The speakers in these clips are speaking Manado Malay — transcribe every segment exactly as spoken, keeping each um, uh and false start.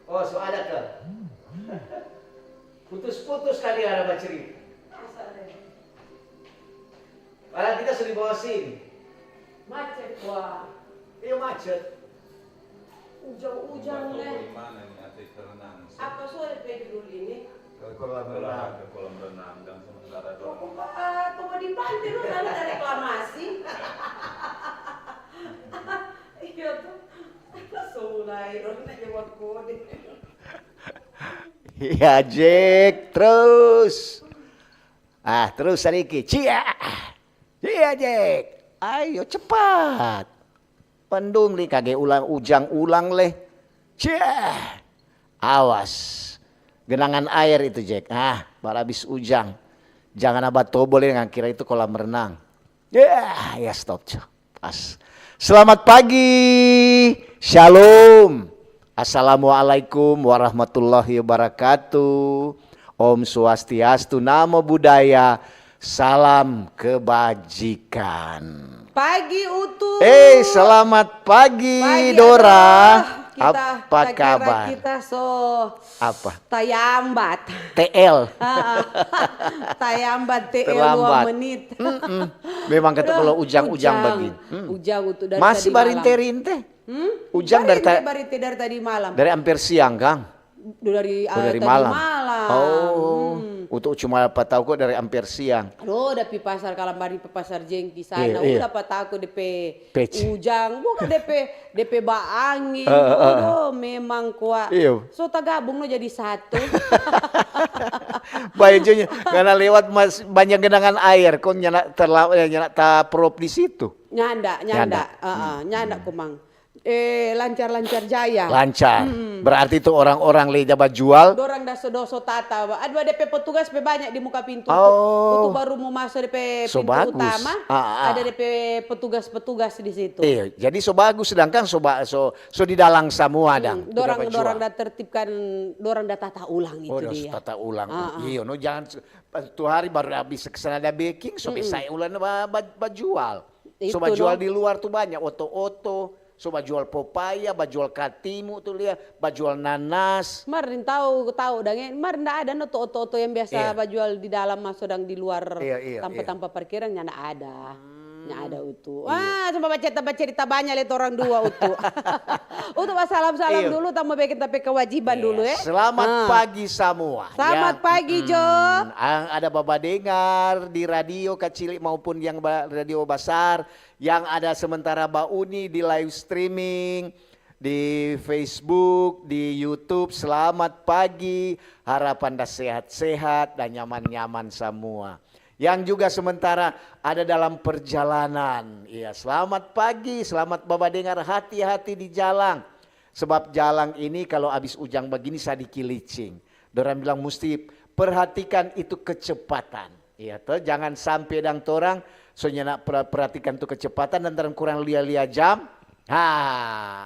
Oh, so ada ka? Putus-putus kali ada bacerita. Padahal kita sudah bawa sini. Macet, wah. Iya, macet. Ujang-ujang, eh. Apa so de pe judul ini? Ke kolam renang. Ke kolam renang, dan sementara doang. Kok, ah, tunggu di pantai, lu sana ada reklamasi. Iya tuh. So mulai, orang tanya wakode. Ya, Jack, terus. Ah, terus sadiki. Cia. Cia, Jack. Ayo, cepat. Pendung ni kage ulang, ujang ulang leh. Cia. Awas. Genangan air itu, Jack. Ah, baru abis ujang. Jangan abatobo leh, ngan kira itu kolam renang. Ya, ya, stop, co. Pas. Selamat pagi. Shalom. Assalamualaikum warahmatullahi wabarakatuh. Om Swastiastu, Namo Buddhaya. Salam kebajikan. Pagi, Utu. Eh, selamat pagi, Pagi, Dora. Aduh, kita, Apa tak kira kabar? kita so Apa? Tayambat. T L. Ah, tayambat T L dua Terlambat. menit. Mm-mm. Memang kata Aduh, kalau ujang-ujang ujang. begini. Mm. Ujang, Utu, dari Masih tadi malam. barinte-rinte? Hmm? Ujang dari Barinte, ta- barinte dari tadi malam. Dari hampir siang, kang? Dari, Oh, ah, dari tadi malam. malam. Oh, Hmm. Utu cuma apa tahu kok dari hampir siang. Aduh, udah pi pasar Kalambari, pi pasar Jengki sana. Iya, iya. Udah apa tahu de pe Peci. ujang. Bukan de pe, de pe baangin. Eh, eh, eh. Aduh, memang kwa. Iya. So tagabung no jadi satu. Bae jo nya, karena lewat mas-, banyak genangan air, kong nyana terla-, eh, nyana taprop di situ. Nyanda, nyanda. Nyanda. Heeh, Hmm. nyanda, komang. Eh, lancar-lancar jaya. Lancar. Hmm. Berarti tu orang-orang lei ja bajual. Dorang da so, do so tata. Aduh, ada pe petugas pe banyak di muka pintu. Oh. Utu baru mo maso de pe So pintu bagus. utama, Ah, ah. ada de pe petugas-petugas di situ. Iya, jadi so bagus, sedangkan so ba-, so, so di dalang samua dang, Hmm, tukang dorang, bajual. dorang da tertibkan, dorang da tata ulang itu Oh, dia. tata ulang. Ah, ah. Iyo, no, jangan se-, pas tu hari baru abis ke sana ada beking, so Mm-mm. bisa ulang ba-, ba-, bajual. So Itu, bajual no. di luar tu banyak, oto-oto, so bajual popaya, bajual katimu tu lia, bajual nanas. Mar nin tau, tau dang, eh, mar nda ada no tu oto-oto yang biasa Iya. bajual di dalam, maso dang di luar Iya, iya, tampa-tampa iya. parkiran, nyanda ada. Hmm. Nyanda ada, Utu. Iya. Wah, cuma bacerita-bacerita banyak le torang dua, Utu. Utu, basalam-salam Iya. dulu, tamo bikin tapi kewajiban Iya. dulu, eh. Selamat Ah. pagi samua. Selamat Ya. pagi, Jo. Mm-mm. Ang ada baba dengar di radio kacili maupun yang ba-, radio basar, yang ada sementara bauni di live streaming, di Facebook, di YouTube. Selamat pagi. Harapan da sehat-sehat, da nyaman-nyaman samua. Yang juga sementara ada dalam perjalanan. Iya, selamat pagi, selamat baba dengar, hati-hati di jalang. Sebab jalang ini kalau abis ujang bagini sadiki licing. Dorang bilang musti perhatikan itu kecepatan. Iya to, jangan sampe dang torang so nyanda per-, perhatikan tu kecepatan dan torang kurang lia-lia jam. Ha,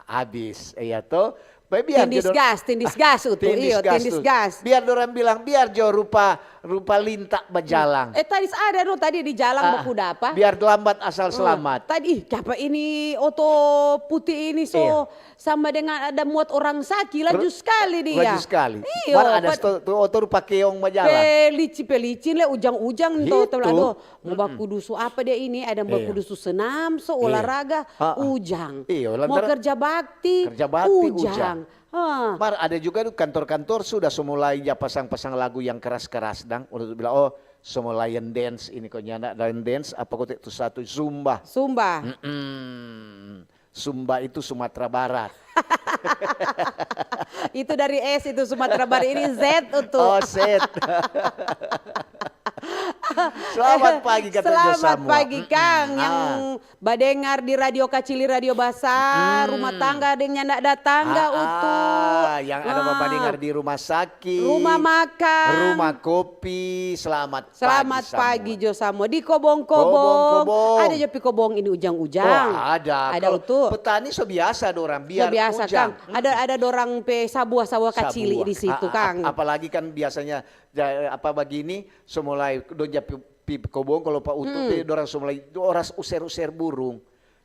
abis. Iya to. Bae biar Tindis jo dor-, gas, tindis gas, Utu. tindis Iyo, gas tindis tu. gas. Biar dorang bilang, biar jo rupa, rupa linta bajalang. Eh, tadi ada no tadi di jalang Ah, baku dapa. biar lambat asal Hmm. selamat. Tadi, ih, capa ini oto putih ini so Iya. sama dengan ada muat orang saki, laju Ru-, sekali dia. laju sekali. Iyo, Mar ada pat- sto-, tu oto rupa keong bajalang. Pelici, pelicin le, ujang-ujang to, Gitu. to, aduh, mo Mm-mm. baku dusu apa dia ini? Ada Iya. baku dusu senam, so Iya. olahraga, Ha-ha. ujang. Iyo, Mo lantaran kerja bakti, kerja bakti, ujang. ujang. Ha. Mar ada juga tu kantor-kantor sudah so mulai ja pasang-pasang lagu yang keras-keras dang. Udah bilang, "Oh, so mo line dance ini kok nyanda line dance, apa kok tu satu zumba." Zumba. Mm-mm. Sumba itu Sumatera Barat. Itu dari S itu, Sumatera Barat, ini Z itu. Oh, Z. Selamat pagi, kata Selamat Josamua. pagi, Kang, Mm-mm. yang Ah. badengar di Radio Kacili, Radio Basar, Hmm. rumah tangga deng nyanda datangga, Ah, Utu. ah, yang ada Ah. badengar di rumah sakit, Rumah makan. rumah kopi. Selamat Selamat pagi, pagi, Josamua. Di kobong-kobong. Kobong-kobong. Ada jo pi kobong ini ujang-ujang. Oh, ada. Ada, Kalau Utu. petani so biasa dorang, So biar biasa, ujang. Kang. Ada, ada dorang pe sabua-sabua kacili Sabua. di situ, Ah, ah, Kang. ap-, apalagi kan biasanya, ja-, apa bagini, so mulai dong ja pi, pi kobong, kalau pa Utu Mm. pe, dorang so mulai, oras user-user burung.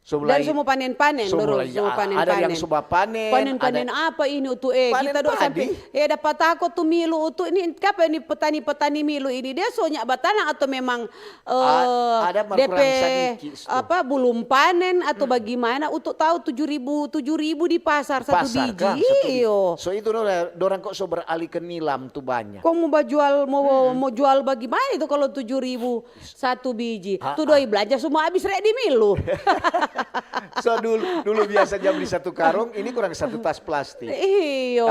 So mulai, so mulai, ah, ada yang so bapanen, panen-panen ada apa ini utu, eh, kita do sampe, eh, dapa tako tu milu utu, ini kapa ini petani-petani milu ini, dia so nya batanang atau memang, eh, depe apa, bulum panen atau bagimana, utu tau tuju ribu, tuju ribu di pasar satu biji. Iyo. So itu dorang kok so beralih ke nilam tu banya. Kong mo bajual, mo, mo jual bagimana itu kalau tuju ribu? Satu biji. Tu doi blanja semua abis rek di milu. So dulu, dulu biasa ja bli satu karung, ini kurang satu tas plastik. Iyo.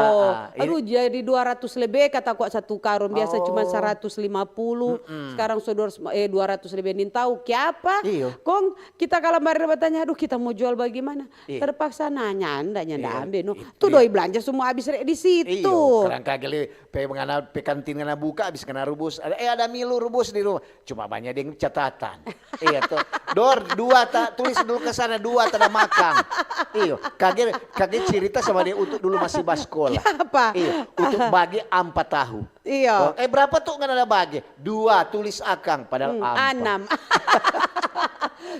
Aduh, jadi dua ratus lebe kata kwa satu karung, biasa cuma seratus lima puluh, sekarang so dua ratus, eh, dua ratus lebe, nintau kiapa. Iyo. Kong kita kalamari batanya, aduh, kita mo jual bagimana? Terpaksa nanya, nyanda, nyanda ambe no. Tu doi blanja semua abis rek di situ. Iyo, karang kagele pe ngana pe kantin ngana buka, abis ngana rubus, ada, eh, ada milu rubus di rumah. Cuma banya deng catatan. Iya to. Dor, dua ta, tulis dulu ke sana, dua ta da makang. Iyo, kage, kage cirita sama dia untuk dulu masih baskola. Kiapa? Iyo, untuk bage ampa tahu. Iyo. Eh, berapa tu ngana da bage? Dua, tulis akang, padahal ampa. Anam.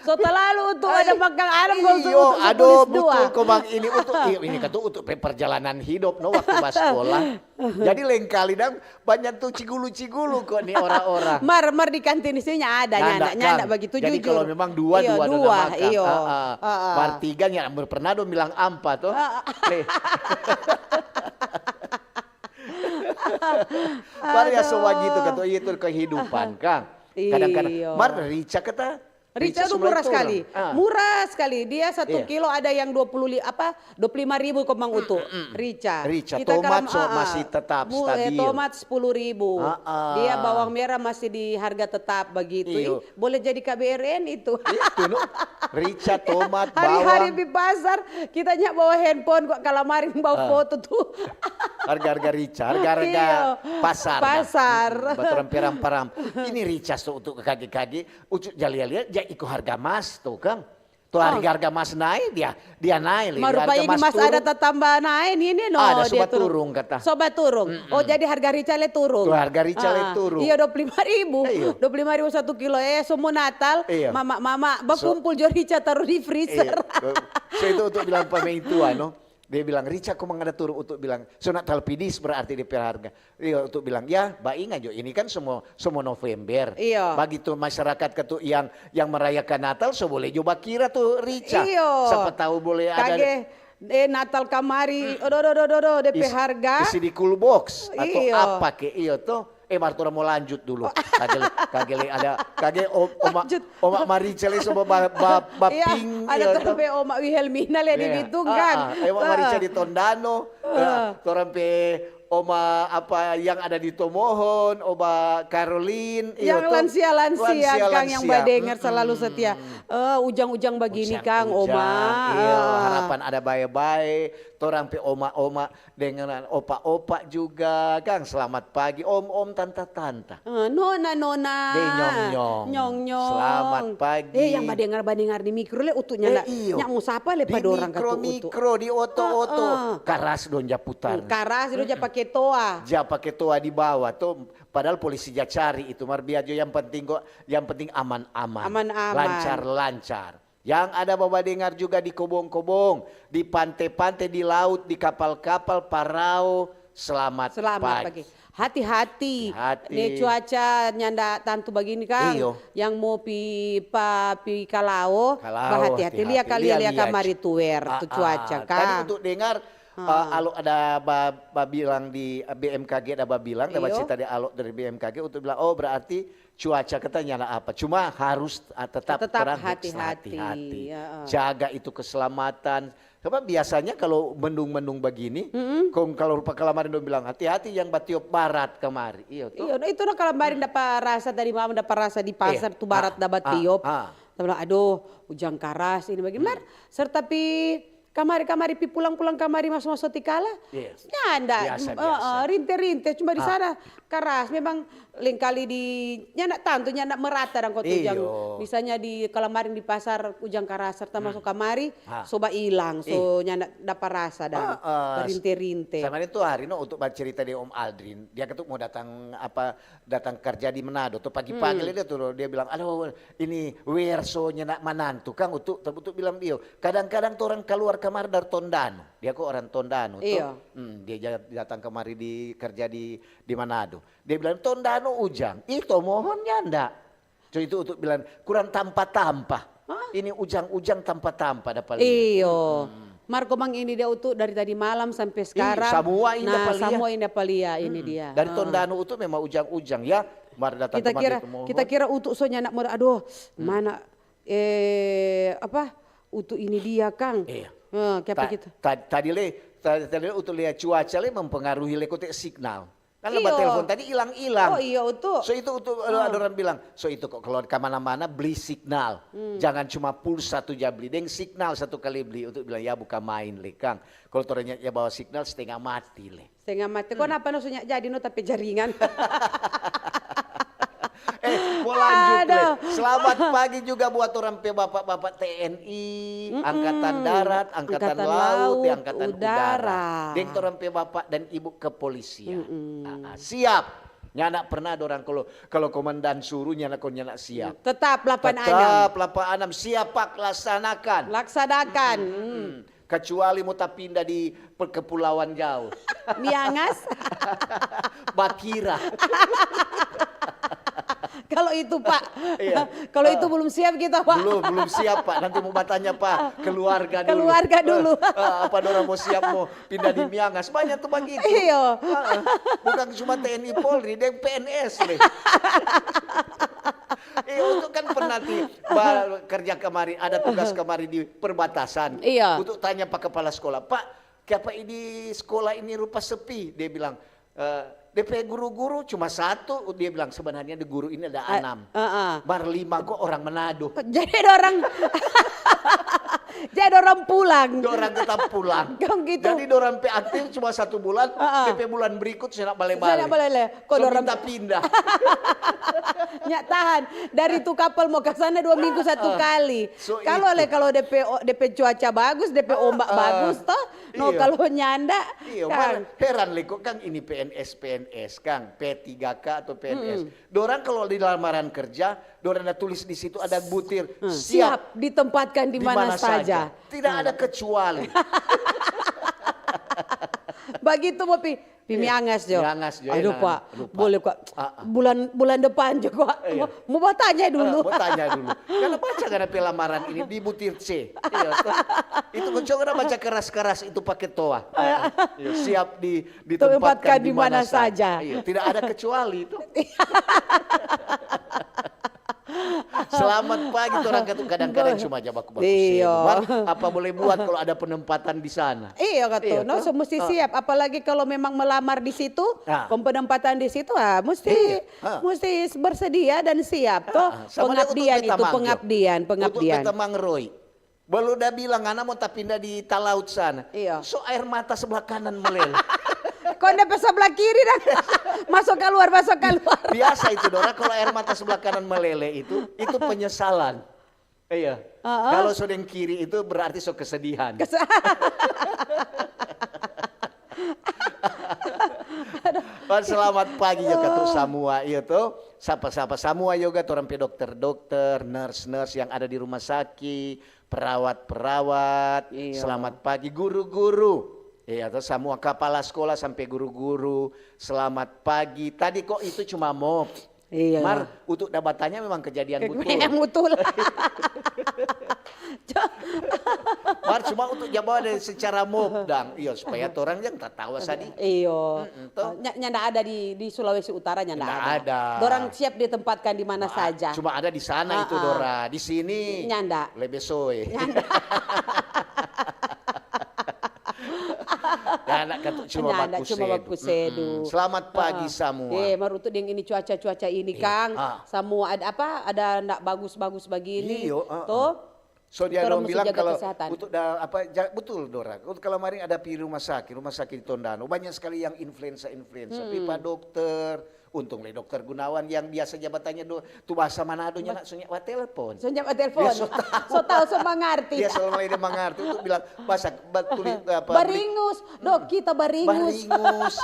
So talalu tu ada makang anam, kong so. Iyo, aduh, betul komang ini untuk, iyo, ini katu untuk pe perjalanan hidup no, waktu baskola. Jadi lengkali dang, banyak tu cigulu-cigulu kok ni orang-orang. Mar, mar di kantin isinya ada, nyanda, nyanda bagitu jujur. Jadi kalau memang dua, dua, dua, iyo. Mar tiga nya, mar pernah dong bilang ampa to. Mar ya so bagitu katu, itu kehidupan kang. Kadang-kadang mar rica kata. Rica tu murah skali. Murah skali. Dia satu kilo ada yang dua puluh li-, apa, dua puluh lima ribu komang utu. Rica. Rica, tomat so masih tetap stabil. Tomat sepuluh ribu. Dia bawang merah masih di harga tetap bagitu. Ih, boleh jadi K B R N itu. Itu no. Rica, tomat, bawang. Hari-hari di pasar, kita nya bawa handphone, kok kalamarin bawa foto tu. Harga-harga rica, harga-harga pasar. Pasar. Batorang pe rampa-rampa. Ini rica so untuk kage-kage. Ucu ja lia-lia, ja iko harga mas to kang. Tu harga-harga mas nae, dia, dia nae lei. Mar rupa ini mas ada tatamba nae, ini no, ada so baturung kata. So baturung. Oh, jadi harga rica lei turung. Tu harga rica lei turung. Iyo, dua puluh lima ribu. Dua puluh lima ribu satu kilo. Eh, so mo Natal, mama-mama bakumpul jo rica taru di freezer. So itu untuk bilang pameitua no. Dia bilang, "Rica komang ada turung," untuk bilang, "So nak talpidis berarti dia pe harga." Iya, untuk bilang, "Ya, bainga jo, ini kan semua, semua November." Iyo. Bagitu masyarakat katu yang, yang merayakan Natal, so boleh jo bakira tu rica. Iyo. Sapa tahu boleh ada. Kage, eh, Natal kamari, odo, odo, odo, odo, depe harga. Isi di cool box atau apa ke, iyo to. Eh, mar torang mo lanjut dulu. Kage, kage le ada, kage o-, oma, oma Marica le so ba, ba, ba, ping, ada torang pe oma Wilhelmina le di Bitung kan. Eh, oma Marica di Tondano. Torang pe oma apa yang ada di Tomohon, oma Caroline, yang lansia-lansia kang yang badengar selalu setia. Eh, ujang-ujang bagini kang, oma. Iyo, harapan ada bae-bae. Torang pe oma-oma dengan opa-opa juga, kang. Selamat pagi, om-om, tanta-tanta. Eh, nona-nona. Deng nyong-nyong. Nyong-nyong. Selamat pagi. Eh, yang badengar-badengar di mikro le, utu nyanda, eh, iyo, nyak mo sapa le pa dorang katu utu. Di mikro-mikro, di oto-oto. Karas dong ja putar. Hmm, karas dong ja pake toa. Ja pake toa di bawa to. Padahal polisi ja cari itu, mar biar jo yang penting kok, yang penting aman-aman. Aman-aman. Lancar-lancar. Yang ada babadengar juga di kobong-kobong, di pante-pante, di laut, di kapal-kapal, parao, selamat pagi. Selamat pagi. Hati-hati. Hati-hati. Ne cuaca nyanda tantu bagini, kang. Iyo. Yang mo pi pa, pi ka lao, bahati-hati. Lia ka lia, lia kamari tuer tu cuaca, kang. Tadi untuk dengar, eh, alo ada ba, babilang di, eh, B M K G ada babilang, ada bacerita di alo dari B M K G untuk bilang, oh, berarti cuaca katanya ada apa, cuma harus, ah, tetap hati-hati. Jaga itu keselamatan. Sebab biasanya kalau mendung-mendung begini, kong kalau rupa kalamarin dong bilang, "Hati-hati yang batiop barat kamari." Iyo, toh? Iyo, nah, itu no kalamarin dapa rasa tadi malam, dapa rasa di pasar tu barat da batiop. Da bilang, "Aduh, ujang karas ini bagaimana?" Serta pi kamari-kamari pi pulang-pulang kamari maso-maso tikala. Nyanda. Biasa, eh, biasa. Eh, rinte-rinte, cuma di sana. Karas, memang lengkali di, nyanda tantu, nyanda merata dang kong tu ujang. Iyo. Misalnya di kemarin di pasar ujang karas, serta masuk kamari, so bailang, so nyanda dapa rasa dang, barinte-rinte. Sama itu hari no untuk bacerita di Om Aldrin, dia ketuk mau datang apa, datang kerja di Manado, tu pagi-pagi dia tu, dia bilang, "Aduh, ini wear so nyanda manantu kang," untuk, untuk bilang dia. Kadang-kadang tu orang kaluar kamar dari Tondano, dia kok orang Tondano tu. Iyo. Hmm, dia ja-, datang kemari di kerja di, di Manado. Dia bilang, "Tondano ujang." Ih, to mohon nyanda. So itu untuk bilang, "Kurang tampa-tampa. Ini ujang-ujang tampa-tampa dapa lia." Iyo. Mar komang ini dia utu dari tadi malam sampe skarang. Samua inda dapa lia. Samua inda dapa lia ini dia. Dari Tondano utu memang ujang-ujang ya. Mar datang kemari tu mohon. Kita kira utu so nyanda mo, aduh, mana, eh, apa, utu ini dia kang. Iya. Kiapa kita? Tadi le, tadi le utu lia cuaca le mempengaruhi le kote signal. Kan leba telfon tadi ilang-ilang. Oh iyo, utu. So itu utu, ada orang bilang, "So itu kok kalau kamana-mana bli signal. Jangan cuma pulsa tu ja bli, deng signal satu kali bli." Utu bilang, "Ya buka main le kang. Kalau torang ya bawa signal setengah mati le." Setengah mati. Kong napa no so nya jadi no tapi jaringan. Eh, mo lanjut le. Selamat pagi juga buat orang pe bapak-bapak T N I, Angkatan Darat, Angkatan Laut, Angkatan Udara. Deng torang pe bapak dan ibu kepolisian. Siap. Nyanda pernah dorang kalau, kalau komandan suruh nyanda kong nyanda siap. Tetap lapan anam. Tetap lapan anam siap pak laksanakan. Laksanakan. Kecuali mo tapinda di pe-, kepulauan jauh. Miangas. Bakira. Kalau itu, Pak. Iya. Kalau itu belum siap kita, Pak. Belum, belum siap, Pak. Nanti mo batanya, Pak, keluarga dulu. Keluarga dulu. Eh, eh, apa dorang mo siap mo pinda di Miangas? Banyak tu bagitu. Iyo. Heeh. Bukan cuma T N I Polri, deng P N S le. Eh, untuk kan pernah ti ba-, kerja kemari, ada tugas kemari di perbatasan. Iya. Untuk tanya pa kepala sekolah, "Pak, kiapa ini sekolah ini rupa sepi?" Dia bilang, eh, de pe guru-guru cuma satu. Dia bilang, "Sebenarnya di guru ini ada anam. Mar lima kok orang Manado." Jadi dorang, jadi dorang pulang. Dorang tetap pulang. Kong gitu. Jadi dorang pe aktif cuma satu bulan, de pe bulan berikut sudah bale-bale. Sudah bale-bale. Kong dorang pinda-pinda. Nya tahan, dari tu kapal mo ka sana dua minggu satu kali. So kalo le, kalo de pe, de pe cuaca bagus, de pe ombak bagus to, no, kalo nyanda, iyo, kang. Heran le kok kang ini P N S, P N S kang, P tiga K atau P N S. Dorang kalo di lamaran kerja, dorang ada tulis di situ ada butir, siap ditempatkan di mana saja. Tidak ada kecuali. Bagitu mo pi, pi Miangas jo. Miangas jo, aduh, Pak. Boleh, Pak. Bulan, bulan depan jo, Pak. Mo, mo batanya dulu. Mo tanya dulu. Karena baca kan pe lamaran ini di butir C. Iya, toh. Itu kong coba baca keras-keras itu pake toa. Iya, siap di, ditempatkan di mana saja. Iya, tidak ada kecuali itu. Selamat pagi, torang katu kadang-kadang cuma ja baku-baku sedu. Mar, apa boleh buat kalau ada penempatan di sana? Iya, katu. No, so musti siap. Apalagi kalau memang melamar di situ, kong penempatan di situ, ah, musti, musti bersedia dan siap, toh. Pengabdian itu, pengabdian, pengabdian. Untuk beta Mang Roy. Baru da bilang, "Ngana mo tapinda di talaut sana." Iya. So air mata sebelah kanan meleleh. Kong de pe sebelah kiri dang. Masuk kaluar, masuk kaluar. Biasa itu, Dora, kalau air mata sebelah kanan meleleh itu, itu penyesalan. Iya. Kalau so deng kiri itu berarti so kesedihan. Kes- Oh, selamat pagi juga tu samua, iyo tu. Sapa-sapa samua juga, torang pe dokter-dokter, nurse-nurse yang ada di rumah sakit, perawat-perawat. Iya. Selamat pagi, guru-guru. Iya tu, samua kapala sekolah sampe guru-guru. Selamat pagi. Tadi kok itu cuma mop. Iya. Mar, untuk da batanya memang kejadian butul. Kejadian butul. Mar, cuma untuk ja bawa dari secara mop dang. Iyo, supaya torang jang tatawa sadiki. Iyo. Mm-mm, to. Nya-, nyanda ada di, di Sulawesi Utara, nyanda ada. Nyanda ada. Dorang siap ditempatkan di mana saja. Cuma ada di sana itu, Dora. Di sini nyanda. Lebe soe. Nyanda. Nyanda katu, cuma baku sedu. Selamat pagi samua. Eh, mar untuk deng ini cuaca-cuaca ini, kang. Samua ada apa, ada ndak bagus-bagus bagini. Iyo, to. So dia dong bilang kalau untuk da, apa, ja-, betul, Dora. Untuk kalau kemarin ada pi rumah sakit, rumah sakit di Tondano, banyak sekali yang influenza-influenza. Pi pa dokter, untung le dokter Gunawan yang biasa jabatannya do, tu bahasa Manado nya nak, so nya wa telepon. So nya wa telepon. Dia so tahu. So tahu, so mangarti. Dia selalu mulai dia mangarti untuk bilang bahasa ba-, tulis, apa, beli baringus, dok, kita baringus. Baringus.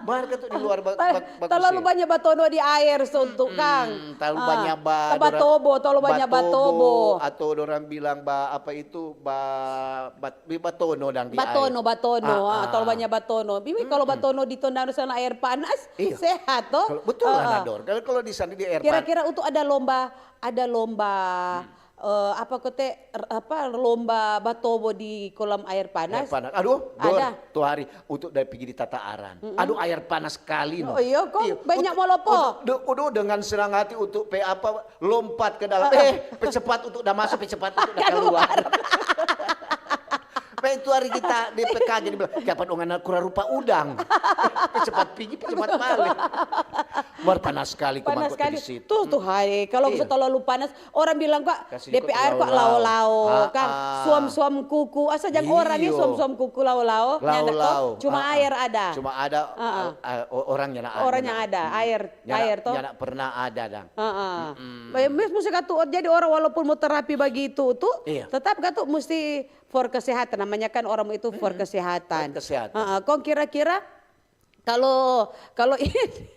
Mar katu di luar ba-, ba-, bagus. Talalu banya batono di aer so tu, Kang. Talalu banya ba-, batobo, talalu banya batobo. Atau dorang bilang ba, apa itu, ba-, bat-, batono dang di aer. Batono, batono. Ah, talalu banya batono. Bibi, kalau batono di Tondano sana aer panas, sehat to? Betul lah, Nador. Kalau, kalau di sana di aer panas. Kira-kira untuk ada lomba, ada lomba eh, apa kote, r-, apa, lomba batobo di kolam aer panas? Aer panas. Aduh, Dor, tu hari untuk dari pigi di Tata Aran. Aduh, aer panas sekali, no. Oh, iyo, kong banyak molopo. Untuk, de-, aduh, dengan senang hati untuk pe apa, lompat ke dalam. Eh, pe cepat untuk da masuk, pe cepat untuk da keluar. Pe itu hari kita di P K G, dia bilang, "Kiapa dong ngana kura rupa udang?" Pe cepat pigi, pe cepat bale. Mar panas sekali, panas sekali. Tuh, tuh, hai, kalau so talalu panas, orang bilang, "Kok depe aer kok lao-lao, kang, suam-suam kuku." Asa jang orang ni suam-suam kuku lao-lao, nyanda to, cuma aer ada. Cuma ada, o-, orang nyanda ada. Orang nyanda ada, air, air to. Nyanda pernah ada, dang. Heeh. Musti katu, jadi orang walaupun mau terapi bagitu tu, tetap katu musti for kesehatan. Namanya kan orang itu for kesehatan. Kesehatan. Heeh, kong kira-kira Kalo, kalo ini,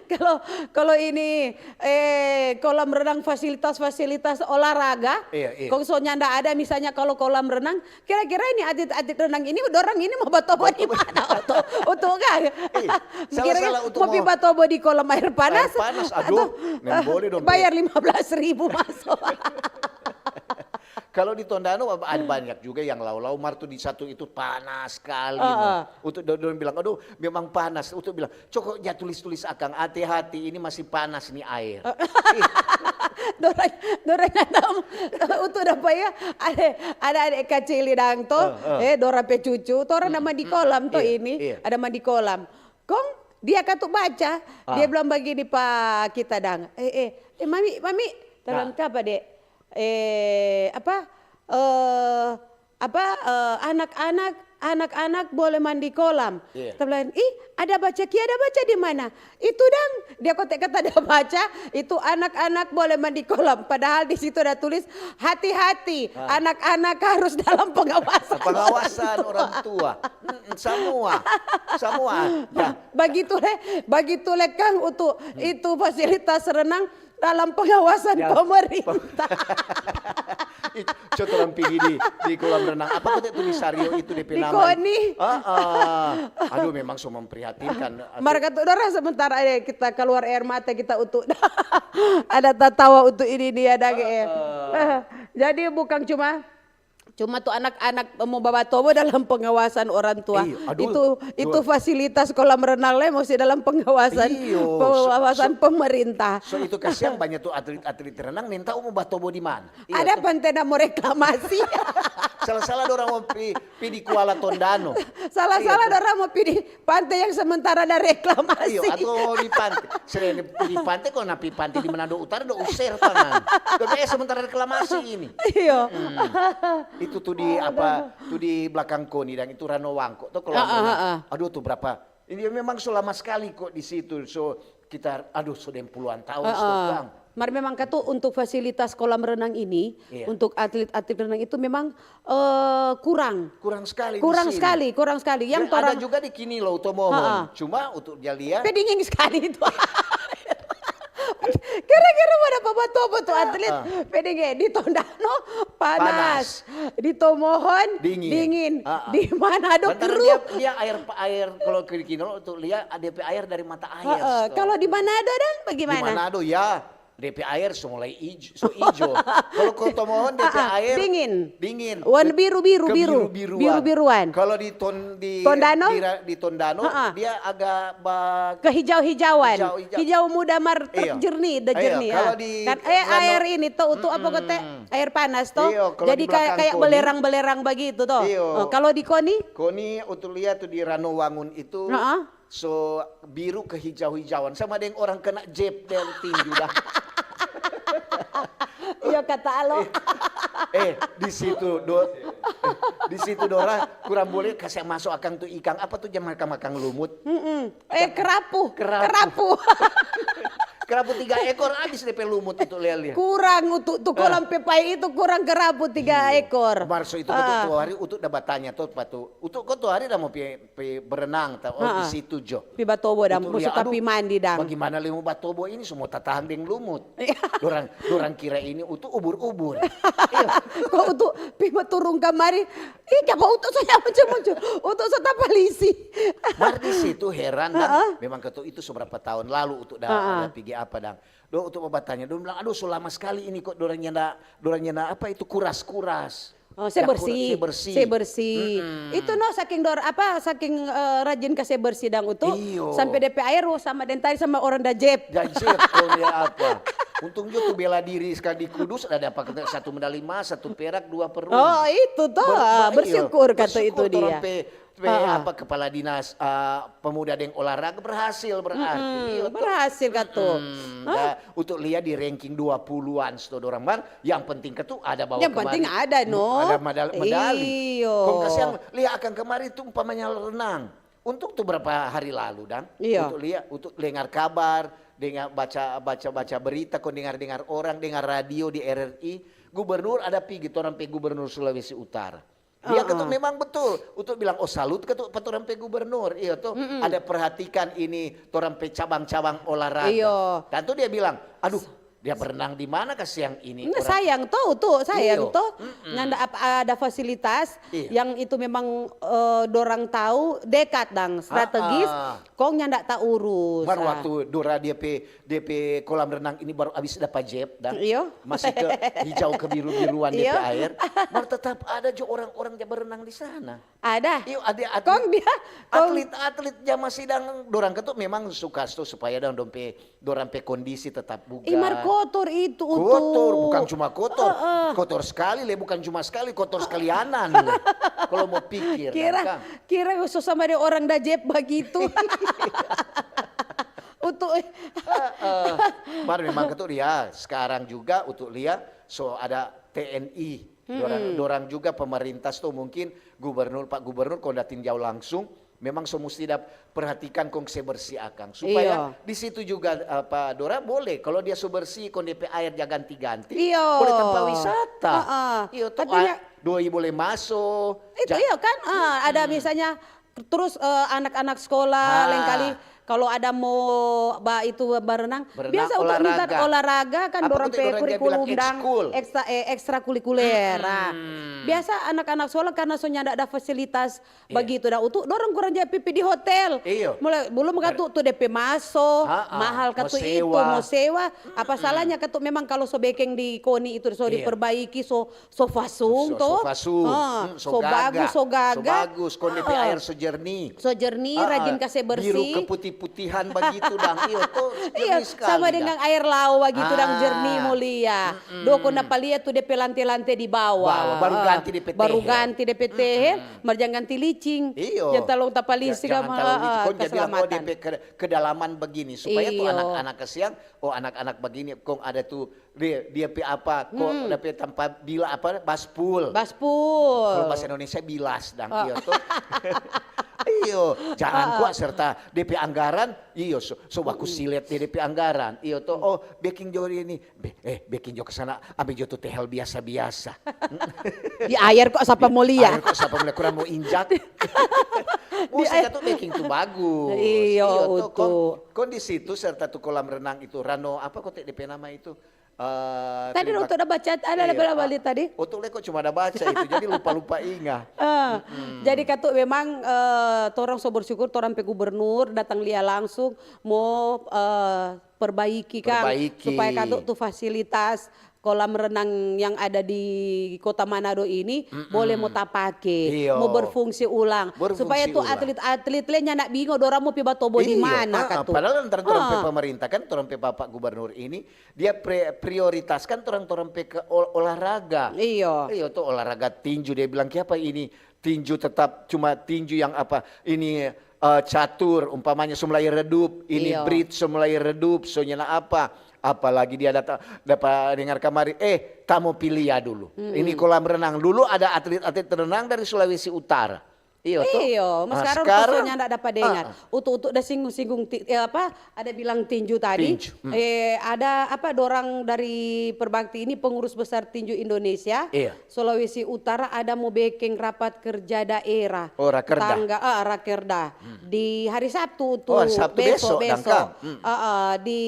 kalo, kalo ini, eh, kolam renang, fasilitas-fasilitas olahraga, kong so nyanda ada, misalnya kalo kolam renang, kira-kira ini atlet-atlet renang ini, dorang ini mo batobo di mana? Untuk, untuk kan? Kira-kira mo pi batobo di kolam aer panas? Aer panas, aduh, atau bayar lima belas ribu masuk. Kalau di Tondano ada banyak juga yang lau-lau, mar tu di satu itu panas skali, no. Untuk do-, dong bilang, "Aduh, memang panas." Untuk bilang, "Coko ja tulis-tulis akang, hati-hati, ini masih panas ni aer." Dorang, dorang nyanda tau. Untuk dapa ya, ada, ada ade kacili dang to, eh, dorang pe cucu, torang ada mandi kolam to ini, ada mandi kolam. Kong dia katu baca, dia bilang bagini pa kita dang, "Eh, eh, eh, mami, mami," ta bilang, "Kiapa, Dek?" Eh, apa, eh, apa, eh, anak-anak, anak-anak boleh mandi kolam. Iya. Ta bilang, "Ih, ada baca, Ki, ada baca di mana?" Itu dang, dia kote kata dia baca, itu anak-anak boleh mandi kolam. Padahal di situ ada tulis, "Hati-hati, anak-anak harus dalam pengawasan orang tua." Pengawasan orang tua. Mm-mm, semua, semua. Nah, bagitu le, bagitu le kang, untuk itu fasilitas renang dalam pengawasan pemerintah. Ih, co torang pigi di, di kolam renang. Apa kote tu di Sario itu depe nama? Di Koni. Ah, ah. Aduh, memang so memprihatinkan. Mar katu dorang sementara ada kita keluar air mata kita untuk ada tatawa untuk ini dia dage. Jadi bukan cuma Cuma tu anak-anak mo babatobo dalam pengawasan orang tua. Iyo, aduh, itu, itu fasilitas kolam renang le musti dalam pengawasan, pengawasan pemerintah. So itu kasiang banyak tu atlet-atlet renang, nintau mo batobo di mana. Ada pante na mo reklamasi. Salah-salah dorang mo pi, pi di Kuala Tondano. Salah-salah dorang mo pi di pante yang sementara ada reklamasi. Iyo, atau di pante. Selain di, di pante, kalo na pi pante di Manado Utara, do user tangan. Tapi eh, sementara reklamasi ini. Iyo. Itu tu di apa, tu di belakang Koni dan itu Rano Wangko. Tuh kalau aduh, tu berapa? Ini memang so lama sekali kok di situ. So, kita, aduh, so deng puluhan tahun, stop, Bang. Mar memang katu untuk fasilitas kolam renang ini, untuk atlet-atlet renang itu memang, eh, kurang. Kurang sekali di sini. Kurang sekali, kurang sekali. Yang ada juga di Kini Low Tomohon. Cuma untuk dia lia. Pe dingin sekali itu. Kira-kira mo dapa batobo tu atlet. Pe dingin. Di Tondano panas. Di Tomohon dingin. Di Manado keruh. Dia, dia air, air kalau ke Kini Low tu lia, ada pe air dari mata air. Kalau di Manado dang bagaimana? Di Manado ya. Depe aer so mulai ijo, so ijo. Kalau Koto Mohon depe aer dingin. Dingin. Warna biru, biru, biru. Kebiru-biruan. Biru-biruan. Kalau di Ton-, di Tondano? Di Ra-, di Tondano, dia agak ba-, kehijau-hijauan. Hijau-hijau. Hijau muda mar-, iya, jernih, da jernih, kalau di kan, eh, Rano-, air ini to, untuk apa kote? Air panas to. Iya, kalau di belakang Koni. Jadi kayak, kayak belerang-belerang begitu to. Iya. Oh, kalau di Koni? Koni, untuk lihat tuh di Rano Wangun itu, so biru kehijau-hijauan, sama deng orang kena jep dari tinju dah. Iyo kata alo. Eh, di situ do, eh, di situ Dora kurang boleh kasih masuk akang tu ikang apa tu jam makang-makang lumut. Mm-mm. Eh kerapu. Kerapu. Kerapu. Kerapu tiga ekor habis depe lumut itu lia-lia. Kurang untuk tu kolam pepai itu kurang kerapu tiga ekor. Mar so itu katu tu hari utuk da batanya to pa tu. Utuk ko tu hari da mo pi, pi berenang ta. Oh di situ jo. Pi batobo dang, musu tapi mandi dang. Bagaimana lei mo batobo ini semua tatahang deng lumut. Dorang dorang kira ini utuk ubur-ubur. Ko utuk pi baturung kamari, ih kiapa utuk so ya muncul-muncul. Utuk so tapalisi. Mar di situ heran dang, memang katu itu seberapa tahun lalu utuk da pigi apa dang. Dong utuk mo batanya, dong bilang aduh so lama skali ini kok dorang nyanda dorang nyanda apa itu kuras-kuras. Oh, se bersih. Se bersih. Itu no saking dor apa saking eh, rajin ka se bersih dang utuk. Sampe depe aer oh, sama deng tadi sama orang da jep. Da jep kong dia apa. Untung jo tu bela diri skali di Kudus ada dapat satu medali mas, satu perak, dua perunggu. Oh itu to, bersyukur kata itu dia. Pe apa kepala dinas uh, pemuda deng olahraga berhasil berarti. Iyo, berhasil katu. Untuk lia di ranking dua puluhan sto dorang mar, yang penting katu ada bawa Yang penting ada no. Ada medali. Iyo. Kong kasiang lia akang kemari tu umpamanya renang. Untuk tu berapa hari lalu dang. Iyo. Untuk lia, untuk dengar kabar, dengar baca baca baca berita, kong dengar dengar orang, dengar radio di R R I, gubernur ada pigi torang pe gubernur Sulawesi Utara. Dia katu memang betul untuk bilang oh salut katu pa torang pe gubernur, iyo to. Ada perhatikan ini torang pe cabang-cabang olahraga. Iyo. Tantu dia bilang, aduh dia berenang di mana kasiang ini. Nah, sayang to, to sayang to. Nyanda ada fasilitas yang itu memang uh, dorang tahu dekat dang strategis. Kong nyanda taurus. Mar waktu Dora dia pe dia pe kolam renang ini baru abis dapa jep dan iyo. Masih ke hijau kebiru-biruan dia pe air, mar tetap ada jo orang-orang yang berenang di sana. Ada. Iyo, ada atlet, kong dia, atlet-atlet yang masih dang dorang ketuk memang suka sto supaya dang dong pe dorang pe kondisi tetap bugar. Imar kotor itu, kotor, bukan cuma kotor, uh, uh. Kotor sekali le, bukan cuma sekali, kotor sekalianan le. Kalau mau pikir, kira, kan? Kira so sama deng orang da jep bagitu. Untuk Mar memang ketu dia sekarang juga untuk lia so ada T N I. Dorang, dorang juga pemerintah tu mungkin gubernur, pak gubernur kong da tinjau langsung memang so musti da perhatikan kong se bersih akang supaya di situ juga apa dora boleh kalau dia so bersih kong depe air ja ganti-ganti boleh tempat wisata. Iyo, doi boleh maso. Itu iyo kan, ada misalnya terus eh, anak-anak sekolah lain kali kalau ada mo ba itu barenang biasa untuk minta olahraga kan dorang pe kurikulum dang ekstra eh, ekstrakurikuler. Biasa anak-anak sekolah karena so nyanda ada fasilitas bagitu dang utu dorang kurang ja pipi di hotel. Mulai belum katu tu depe maso mahal katu itu mo sewa. Apa salahnya katu memang kalau so bekeng di koni itu so diperbaiki so so fasung to, so bagus, so gaga, so bagus, kong depe air so jernih, so jernih, rajin kase bersih, biru keputih-putihan bagitu dang, iyo to, iyo sama dengan air lao bagitu dang jernih mulia. Do kong dapa lia tu depe lante-lante di bawa, baru ganti depe tehe, mar jang ganti licing, iyo, jang talong tapalisi kama, keselamatan. Kedalaman begini supaya tu anak-anak kasiang, oh anak-anak begini kong ada tu Dia, dia pe apa, kok hmm. Dia pe tampa bila apa, baspul. Baspul. Kalau bahasa Indonesia bilas dang, oh. Iyo to. Iyo, jangan ah. Kuat serta dia pe anggaran, iyo so, so baku silet dia, dia pe anggaran. Iyo to, oh beking jo ini, Be, eh beking jo ke sana, ambil jo tu tehel biasa-biasa. Di air kok sapa mau lihat. Air kok sapa mau lihat, kurang mau injak. Musik itu beking tu bagus. Iyo, iyo to, kon, kon di situ serta tu kolam renang itu, rano apa kok dia pe nama itu? Uh, tadi waktu ada baca ada eh, bela balik tadi. Otuk leko cuma ada baca itu jadi lupa-lupa inga. Uh, hmm. Jadi katu memang uh, torang so bersyukur torang pe gubernur datang lia langsung mo uh, perbaiki kang perbaiki. Supaya katu tu fasilitas kolam renang yang ada di kota Manado ini mm -mm. Boleh mo tapake, iyo. Mo berfungsi ulang, berfungsi supaya tu atlet-atlet le nyanda bingo dorang mo pi batobo iyo. Di mana uh, katu. Padahal antara torang pe pemerintah kan torang pe bapak gubernur ini Dia pre, prioritaskan torang-torang pe ke ol, olahraga. Iyo. Iyo to olahraga tinju. Dia bilang, kiapa ini tinju tetap cuma tinju yang apa? Ini eh, catur, umpamanya so mulai redup, ini Iyo. bridge so mulai redup, so nyanda apa. Apalagi dia data, dapa dengar kamari, eh, ta mo pi lia dulu. Ini kolam renang. Dulu ada atlet-atlet renang dari Sulawesi Utara. Iyo, to? Iyo, mas Ah, sekarang, sekarang, kosong nyanda dapa dengar. ah, ah. Utuk-utuk da singgung-singgung ti-, eh, apa? Ada bilang tinju tadi. Tinju, hmm. Eh, ada apa, dorang dari Perbakti ini, pengurus besar tinju Indonesia, Iya. Sulawesi Utara, ada mo bekeng rapat kerja daerah. Oh, rakerda. Tangga, ah, rakerda. Di hari Sabtu tu, Oh, hari Sabtu besok, besok. dangkal. Hmm. Ah, ah, di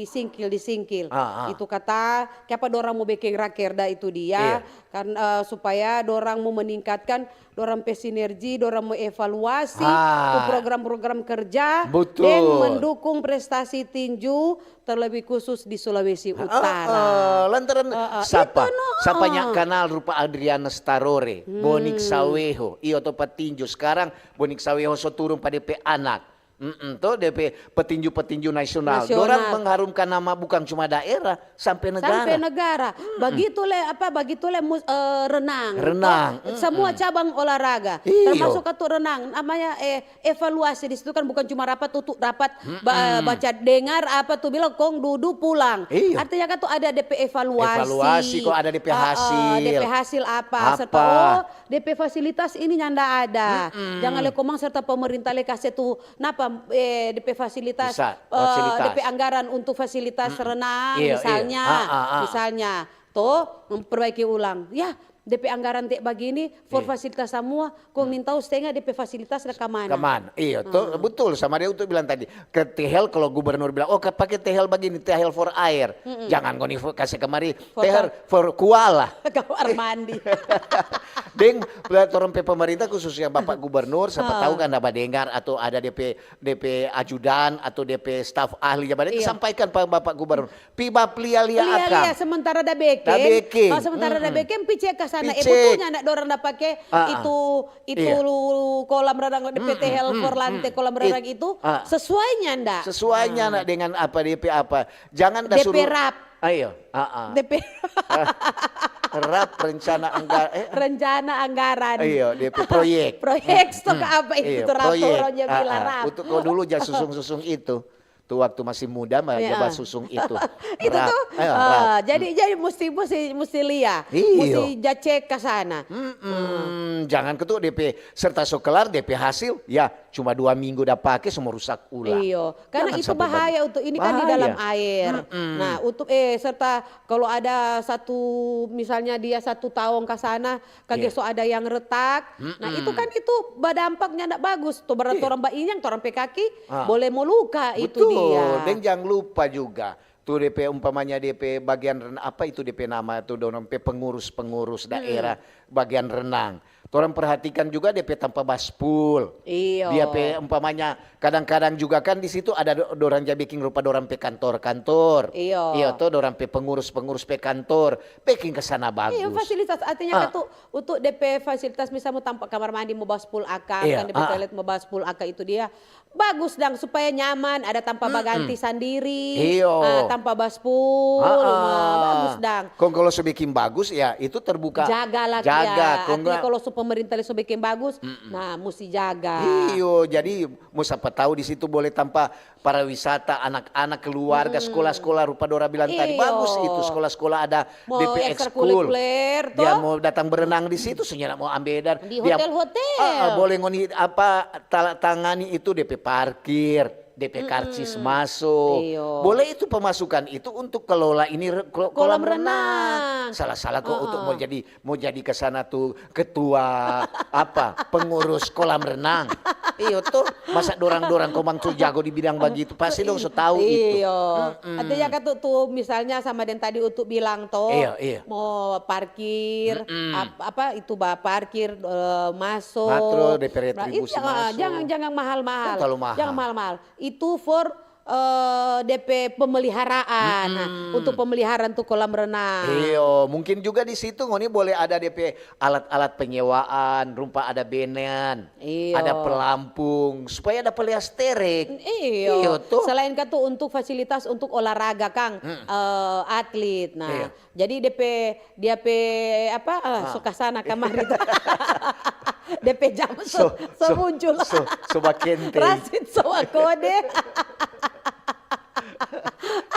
Singkil, di Singkil. Ah, ah. Itu kata, kiapa dorang mo bekeng rakerda itu dia? Iya. Kan, eh, supaya dorang mo meningkatkan dorang pe sinergi, dorang mo evaluasi Ah. tu program-program kerja Betul. deng mendukung prestasi tinju, terlebih khusus di Sulawesi Utara. Ah, ah, lantaran Ah, ah, sapa? itu no, Sapa nya ah. Kanal rupa Adriana Starore, Bonik Saweho, iyo to, petinju. Sekarang Bonik Saweho so turun pa de pe anak. Mm-mm, to, de pe petinju-petinju nasional. Nasional. Dorang mengharumkan nama bukan cuma daerah, sampe negara. Sampe negara. Bagitu le, apa, bagitu le mus-, eh, renang. Renang, To, semua cabang olahraga. Iyo. Termasuk katu renang. Namanya, eh, evaluasi di situ kan bukan cuma rapat, tutu rapat, ba-, baca dengar apa tu bilang, kong dudu pulang. Iyo. Artinya kan tu ada de pe evaluasi. Evaluasi, kok ada de pe Ah, ah, hasil. De pe hasil apa? Apa? Serta, oh, de pe fasilitas ini nyanda ada. Jangan le komang serta pemerintah le kase tu, napa, eh, de pe fasilitas, Bisa, eh, fasilitas. De pe anggaran untuk fasilitas renang, Iya, iya. misalnya, Ah, ah, ah. misalnya, to, memperbaiki ulang. Ya, de pe anggaran te bagini, for Iya. Fasilitas samua, kong nintau stenga de pe fasilitas da kamana. Kaman, iyo, to, betul sama dia untuk bilang tadi. Ke T H L kalau gubernur bilang, "Oh, ka-, pake T H L bagini, T H L for air." Jangan ngoni fo-, kase kamari, For "T H L for kuala." Kamar mandi. Deng, torang pe pemerintah khususnya Bapak Gubernur, siapa tahu kan ada badengar atau ada de pe, de pe ajudan atau de pe staf ahli, ya, bade Iya. sampaikan pa Bapak Gubernur. Pi baplia-lia Lia, akang. Lia, sementara da bekeng. Da bekeng. Oh, sementara da bekeng, pi cek ka sana. Pi Eh, cek. Betul nyanda dorang da pake Ah, ah. itu, itu Iya. kolam renang, de pe T H L for lante, kolam renang It-, itu, ah. sesuai nyanda? Sesuai nyanda dengan apa, de pe apa. Jangan da De pe suruh. rap. Ayo, ah, ah. De pe Ah, rap rencana anggar-, eh, rencana anggaran. Iyo, de pe proyek. Proyek, stok apa itu, Iyo, tu rap tu proyek. orang nya Ah, bilang ah. rap. Untuk kau dulu ja susung-susung itu. Tu waktu masih muda mah Iya. ja basusung itu. Itu Rap. tuh, Ayo, eh, rap. jadi, jadi musti, musti, musti lia. Iyo. Musti ja cek ka sana. Mm-mm. Jangan ketuk de pe serta so kelar de pe hasil, ya cuma dua minggu da pake, semua rusak ulang. Iyo, karena Jangan itu sampai bahaya bagi-, untuk ini kan di bahaya. dalam air. Mm-mm. Nah, untuk, eh, serta kalau ada satu, misalnya dia satu taong ka sana, kage Iya. so ada yang retak. Nah, itu kan itu badampak nyanda bagus. Tuh berat Iya. orang bainyang, torang pe kaki Ah. boleh mo luka itu Betul. dia. Deng jang lupa juga. Tu de pe umpamanya de pe bagian ren-, apa itu de pe nama tu, dorang pe pengurus-pengurus daerah bagian renang. Torang perhatikan juga de pe tampa baspul. Iyo. Dia pe umpamanya kadang-kadang juga kan di situ ada do-, dorang ja biking rupa dorang pe kantor-kantor. Iyo. Iyo to, dorang pe pengurus-pengurus pe kantor. Biking ke sana bagus. Iya, fasilitas artinya Ah. kan tuh untuk de pe fasilitas, misal mo tampa kamar mandi mo baspul akang, Iya, kan de pe ah. toilet mo baspul akang itu dia. Bagus dang supaya nyaman, ada tampa baganti sandiri, Iyo. ah, tampa baspul, Ah, ah, ah. Bagus dang. Kong kalau so biking bagus ya itu terbuka. Jagalah Jaga, ya. kong Artinya nggak kalau so pemerintah so biking bagus, nah musti jaga. Iyo, jadi mo sapa tahu di situ boleh tampa pariwisata, anak-anak, keluarga, sekolah-sekolah rupa dora bilang tadi. Iyo. Bagus itu, sekolah-sekolah ada Mau de pe ekskul. ekstrakurikuler, Dia toh? Mau datang berenang di situ, so nyanda mau ambe dan Di dia, hotel-hotel. Ah, ah, boleh ngoni apa tala-, tangani itu de pe parkir, de pe karcis maso. Iyo. Boleh itu pemasukan itu untuk kelola ini re-, kelo-, Kolam renang. Salah-salah kok untuk mau jadi, mau jadi ke sana tuh ketua apa, pengurus kolam renang. Iyo tuh, masa dorang-dorang komang tuh jago di bidang bagitu, pasti dong so tahu itu. Iyo. Artinya kan tuh, tuh misalnya sama den tadi untuk bilang toh, Iyo, iyo. Mau parkir, ap-, apa itu ba parkir, eh, maso. Matro, de pe Nah, retribusi itu, ah, maso. Jangan, jangan mahal-mahal. Kan terlalu mahal. Jangan mahal-mahal. Itu for eh, de pe pemeliharaan. Nah, untuk pemeliharaan tuh kolam renang. Iyo, mungkin juga di situ ngoni boleh ada de pe alat-alat penyewaan, rumpa ada benen, Iyo. Ada pelampung, supaya ada pelias terek. Iyo. Iyo tuh. Selain kan tuh untuk fasilitas untuk olahraga, Kang, eh, atlet. Nah, Iyo. Jadi de pe, dia pe apa, ah, suka sana kamari. Depe jam so, so, so muncul. So, so bakente. Rasit so bakode.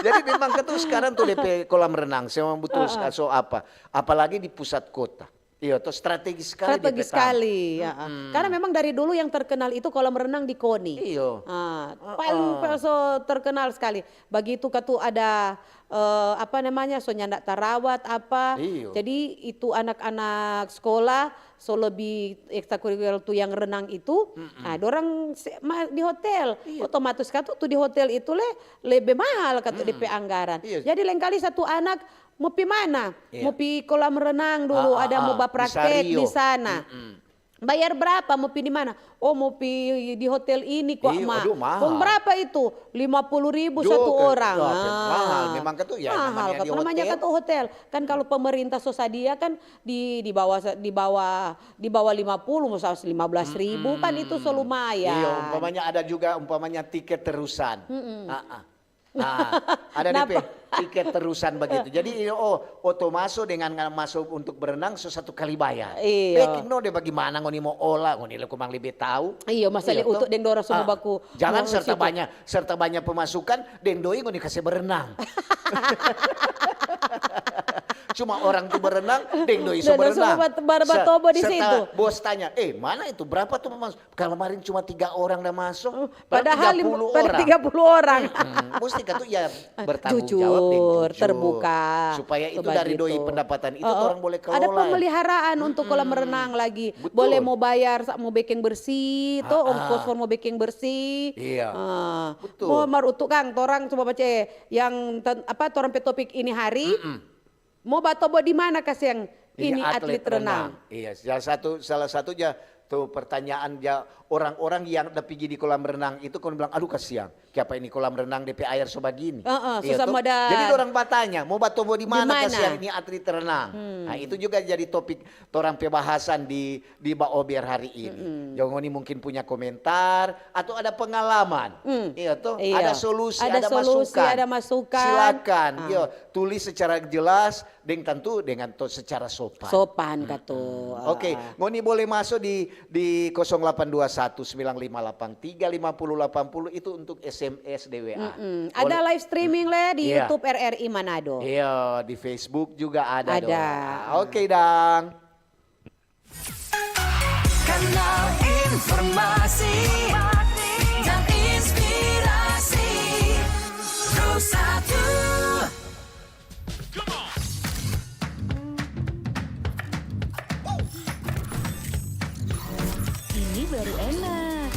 Jadi memang katu sekarang tu depe kolam renang, se memang butul. Heeh. So apa? Apalagi di pusat kota. Iyo, to strategis sekali. Strategis depe tam- sekali, ya. Mm-mm. Karena memang dari dulu yang terkenal itu kolam renang di Koni. Iyo. Ah, heeh. Paling, paling so terkenal sekali. Bagitu katu ada, eh, apa namanya, so nyanda tarawat apa. Iyo. Jadi itu anak-anak sekolah so lebih ekstrakurikuler tu yang renang itu, mm-mm, ah, dorang se-, ma-, di hotel. Iyo. Otomatis katu tu di hotel itu le lebe mahal katu, mm-mm, depe anggaran. Iyo. Jadi lengkali satu anak mo pi mana? Iya. Mo pi kolam renang dulu, ah, ah, ada mo ah, bapraktek di sana. Mm-mm. Bayar berapa? Mo pi di mana? Oh, mo pi di hotel ini kwa, iyo, ma. Aduh, mahal. Kong berapa itu? Lima puluh ribu satu orang. Duh, mahal. Ah. Memang katu, ya, mahal, namanya di hotel. Namanya katu hotel. Kan kalau pemerintah so sadia kan di, di bawah, di bawah, di bawah lima puluh, misal lima belas ribu, kan itu so lumayan. Iya, umpamanya ada juga, umpamanya tiket terusan. Mm-mm. Ah, ah. Nah, ada depe tiket terusan bagitu. Jadi, oh, oto maso dengan nga-, maso untuk berenang so satu kali bayar. Iya. Peki no de, bagimana ngoni mo ola, ngoni le kumang lebe tau. Iya, masa le utuk deng dorang so mo baku. Jangan serta banya, serta banya pemasukan, deng doi ngoni kase berenang. Cuma orang tu berenang, deng doi so berenang. Deng doi so bat-, bar-, batobo di situ. Serta bos tanya, "Eh, mana itu? Berapa tu pemas-?" Kemarin cuma tiga orang da maso, padahal tiga puluh orang. Padahal pada tiga puluh orang. Mm-mm. Musti katu ya bertanggung jawab deng jujur, terbuka. Supaya itu dari doi pendapatan itu orang boleh kelola. Ada pemeliharaan untuk kolam renang lagi. Betul. Boleh mo bayar, sa-, mo bekeng bersih, to, ongkos for mo bekeng bersih. Iya. Ah. Betul. Mo mar utuk kang, torang coba baca yang ten-, apa, torang pe topik ini hari. Mm-mm. Mo batobo di mana kasiang ini atlet renang? Iya, salah satu, salah satu ja tu pertanyaan ja orang-orang yang da pigi di kolam renang itu, kong bilang, "Aduh, kasiang, kiapa ini kolam renang depe aer so bagini?" Heeh, iya susah to? Jadi dorang batanya, "Mo batobo di mana kasiang ini atlet renang?" Hmm. Nah, itu juga jadi topik torang pe bahasan di di Baober hari ini. Mm-mm. Jadi ngoni mungkin punya komentar atau ada pengalaman. Mm. Iya to? Iya. Ada solusi, ada masukan. Silakan, yo, tulis secara jelas deng tantu dengan to secara sopan. Sopan katu. Oke, ngoni boleh maso di, di kosong delapan dua satu sembilan lima delapan tiga lima puluh delapan puluh, itu untuk S M S deng W A. Mm-mm. Ada live streaming le di YouTube R R I Manado. Iya, di Facebook juga ada. Ada. Oke, dang. Kanal informasi dan inspirasi. Pro satu. Ini baru enak.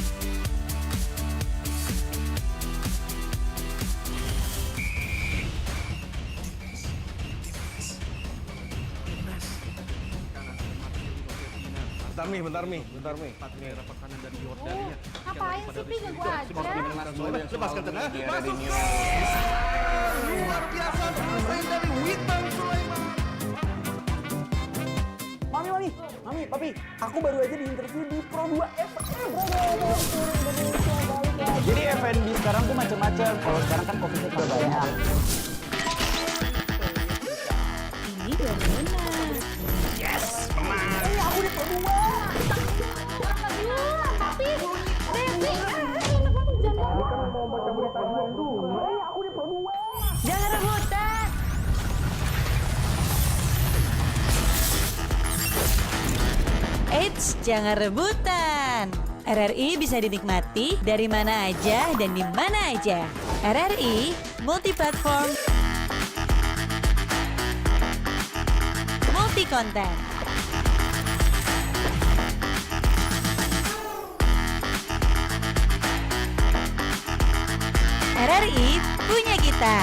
Bentar mi, bentar mi, bentar mi. Ngapain sih, Pi? Ganggu aja. Lepaskan, tenang. Masuk ke luar biasa, selesai dari Witan Sulaiman. Mami, mami, mami, papi, aku baru aja diinterview di Pro dua F M. Jadi F and B sekarang tuh macam-macam. Kalau sekarang kan covid-nya juga banyak. Ini dari mana? Yes, menang. Eh, aku di Pro dua. Tapi, Devi, eh, enak banget, jangan. Jangan rebutan. Eits, jangan rebutan. R R I bisa dinikmati dari mana aja dan di mana aja. R R I multi platform, multi konten. R R I punya kita.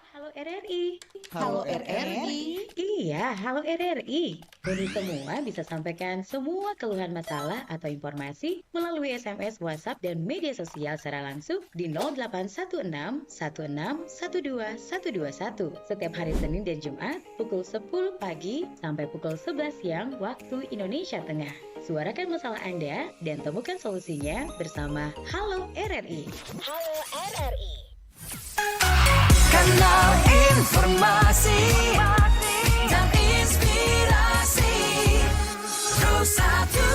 Halo R R I. Halo R R I. Iya, halo R R I. Ngoni semua bisa sampaikan semua keluhan, masalah, atau informasi melalui S M S, WhatsApp, dan media sosial secara langsung di nol delapan satu enam satu enam satu dua satu dua satu. Setiap hari Senin dan Jumat pukul sepuluh pagi sampai pukul sebelas siang waktu Indonesia Tengah. Suarakan masalah Anda dan temukan solusinya bersama Halo R R I. Halo R R I. Kanal informasi dan inspirasi. Pro satu.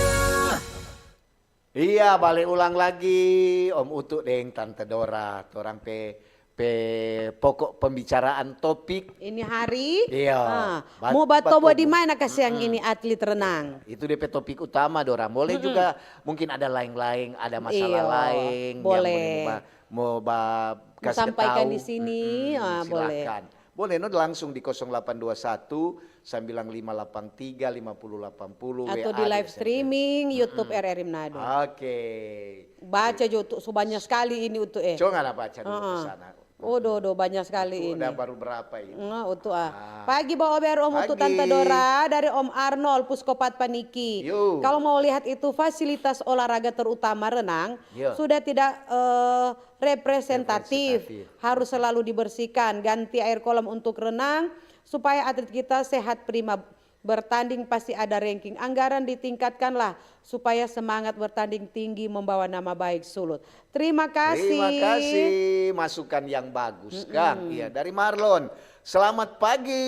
Iya, bale ulang lagi Om Utu deng Tante Dora, torang pe pe pokok pembicaraan topik. Ini hari Iya, ah, bat- mau batobo di batobo. Mana kasiang ini atlet renang? Itu depe topik utama, Dora. Boleh juga mungkin ada laeng-laeng, ada masalah Iya, laeng yang boleh. mau ba, mau ba Mau kasih sampaikan tahu. Di sini, Mm-mm, ah, boleh. Silakan. Boleh no langsung di kosong delapan dua satu, sembilan lima delapan tiga, lima puluh delapan puluh, Atau W A di live S M P. Streaming YouTube R R I Manado. Oke. Baca jo Utu, so banyak sekali ini Utu eh. Coba nggak baca dulu ke sana. Oh, do, do, banyak sekali Itu ini. Udah baru berapa ini? Nah, Utu ah. Ah. Pagi Ba Ober, Om Utu, Pagi. Tante Dora, dari Om Arnold Puskopat Paniki. Yo. Kalau mau lihat itu fasilitas olahraga terutama renang Yo. sudah tidak eh, representatif, Representatif. Harus selalu dibersihkan, ganti air kolam untuk renang supaya atlet kita sehat prima. Bertanding pasti ada ranking. Anggaran ditingkatkanlah supaya semangat bertanding tinggi, membawa nama baik Sulut. Terima kasih. Terima kasih, masukan yang bagus, Kang. Iya, dari Marlon. Selamat pagi,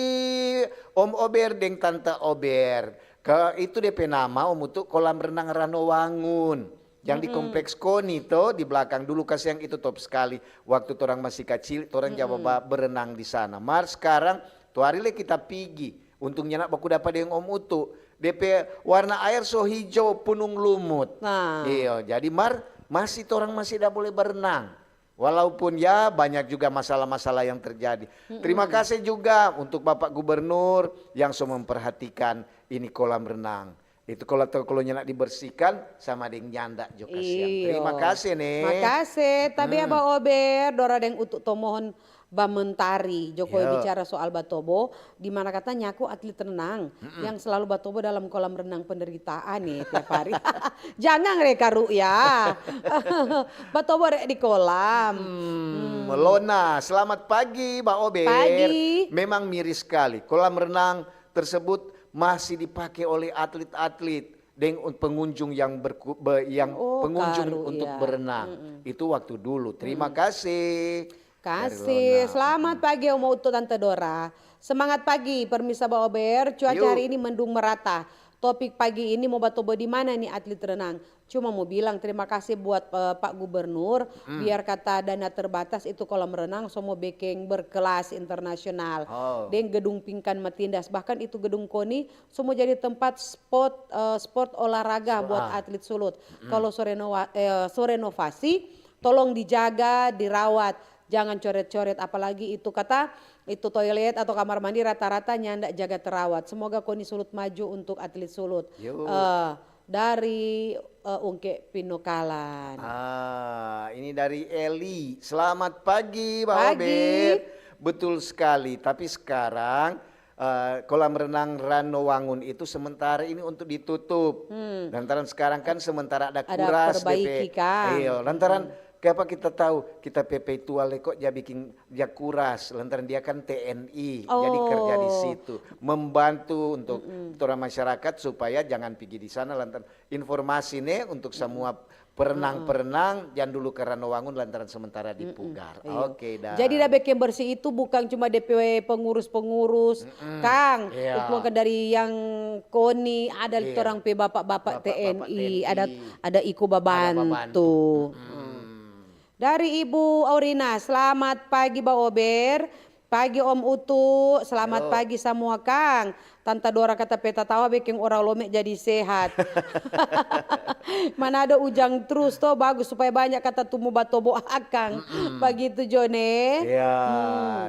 Om Ober deng Tante Ober. Ke itu depe nama, Om Utu, kolam renang Rano Wangun. Yang di kompleks Koni to, di belakang dulu, kasiang itu top sekali. Waktu torang masih kacil, torang ja ba berenang di sana. Mar sekarang tuari le kita pigi. Untung nyanda baku dapa deng Om Utu. Depe warna aer so hijau punung lumut. Nah. Iyo, jadi mar masih torang masih da boleh berenang. Walaupun ya banyak juga masalah-masalah yang terjadi. Terima kasih juga untuk Bapak Gubernur yang so memperhatikan ini kolam renang. Itu kalau kalau nyanda dibersihkan sama deng nyanda jo kasiang. Iyo. Terima kasih nih. Makasih, tapi Aba Ober, Dora deng Utu to mohon bamentari. Jokowi Yo. Bicara soal batobo, di mana katanya aku atlet renang yang selalu batobo dalam kolam renang penderitaan nih tiap hari. Jangan re karu ya. Batobo re di kolam. Hmm, Lona, selamat pagi, Ba Ober. Pagi. Memang miris sekali. Kolam renang tersebut masih dipakai oleh atlet-atlet deng un- pengunjung yang berku- be- yang Oh, pengunjung karu, untuk iya. berenang. Itu waktu dulu. Terima kasih. Dari Kasih. Lona. Selamat pagi Om Utu, Tante Dora. Semangat pagi, permisa Ba Ober. Cuaca Yuk. Hari ini mendung merata. Topik pagi ini mau batobo di mana nih atlet renang? Cuma mau bilang terima kasih buat eh, Pak Gubernur. Biar kata dana terbatas itu kolam renang so mo bekeng berkelas internasional. Oh. Deng gedung Pingkan Matindas. Bahkan itu gedung Koni so mo jadi tempat sport eh, sport olahraga buat atlet Sulut. Kalau so renova- eh, so renovasi, tolong dijaga, dirawat. Jangan coret-coret, apalagi itu kata itu toilet atau kamar mandi rata-rata nyanda jaga terawat. Semoga Koni Sulut maju untuk atlet Sulut. Yo. Eh, dari eh, Ungke Pinokalan. Ah, ini dari Eli. Selamat pagi, Ba Pagi. Ober. Betul sekali. Tapi sekarang eh, kolam renang Rano Wangun itu sementara ini untuk ditutup. Lantaran sekarang kan sementara ada Ada kuras perbaiki, DP. kan. Iya, lantaran kayak apa kita tahu kita P P Tuale kok dia bikin dia kuras lantaran dia kan T N I, jadi Oh. Kerja di situ membantu untuk orang masyarakat supaya jangan pergi di sana lantaran informasi nih untuk semua perenang-perenang jangan dulu ke Rano Wangun lantaran sementara dipugar. Iya. Oke dah. Jadi da bekeng bersih itu bukan cuma D P W pengurus-pengurus, Kang. Iya. Itu bukan dari yang Koni, ada Iya. orang pe bapak-bapak Bapak-bapak T N I, T N I. Ada ada iko Ada babantu. babantu. Dari Ibu Aurina, selamat pagi Ba Ober. Pagi Om Utu, selamat Yo. Pagi samua Kang. Tanta Dora kata pe tatawa bekeng orang lome jadi sehat. Manado ujang trus to, bagus supaya banyak kata tumu batobo akang. Bagitu jo ne. Ya,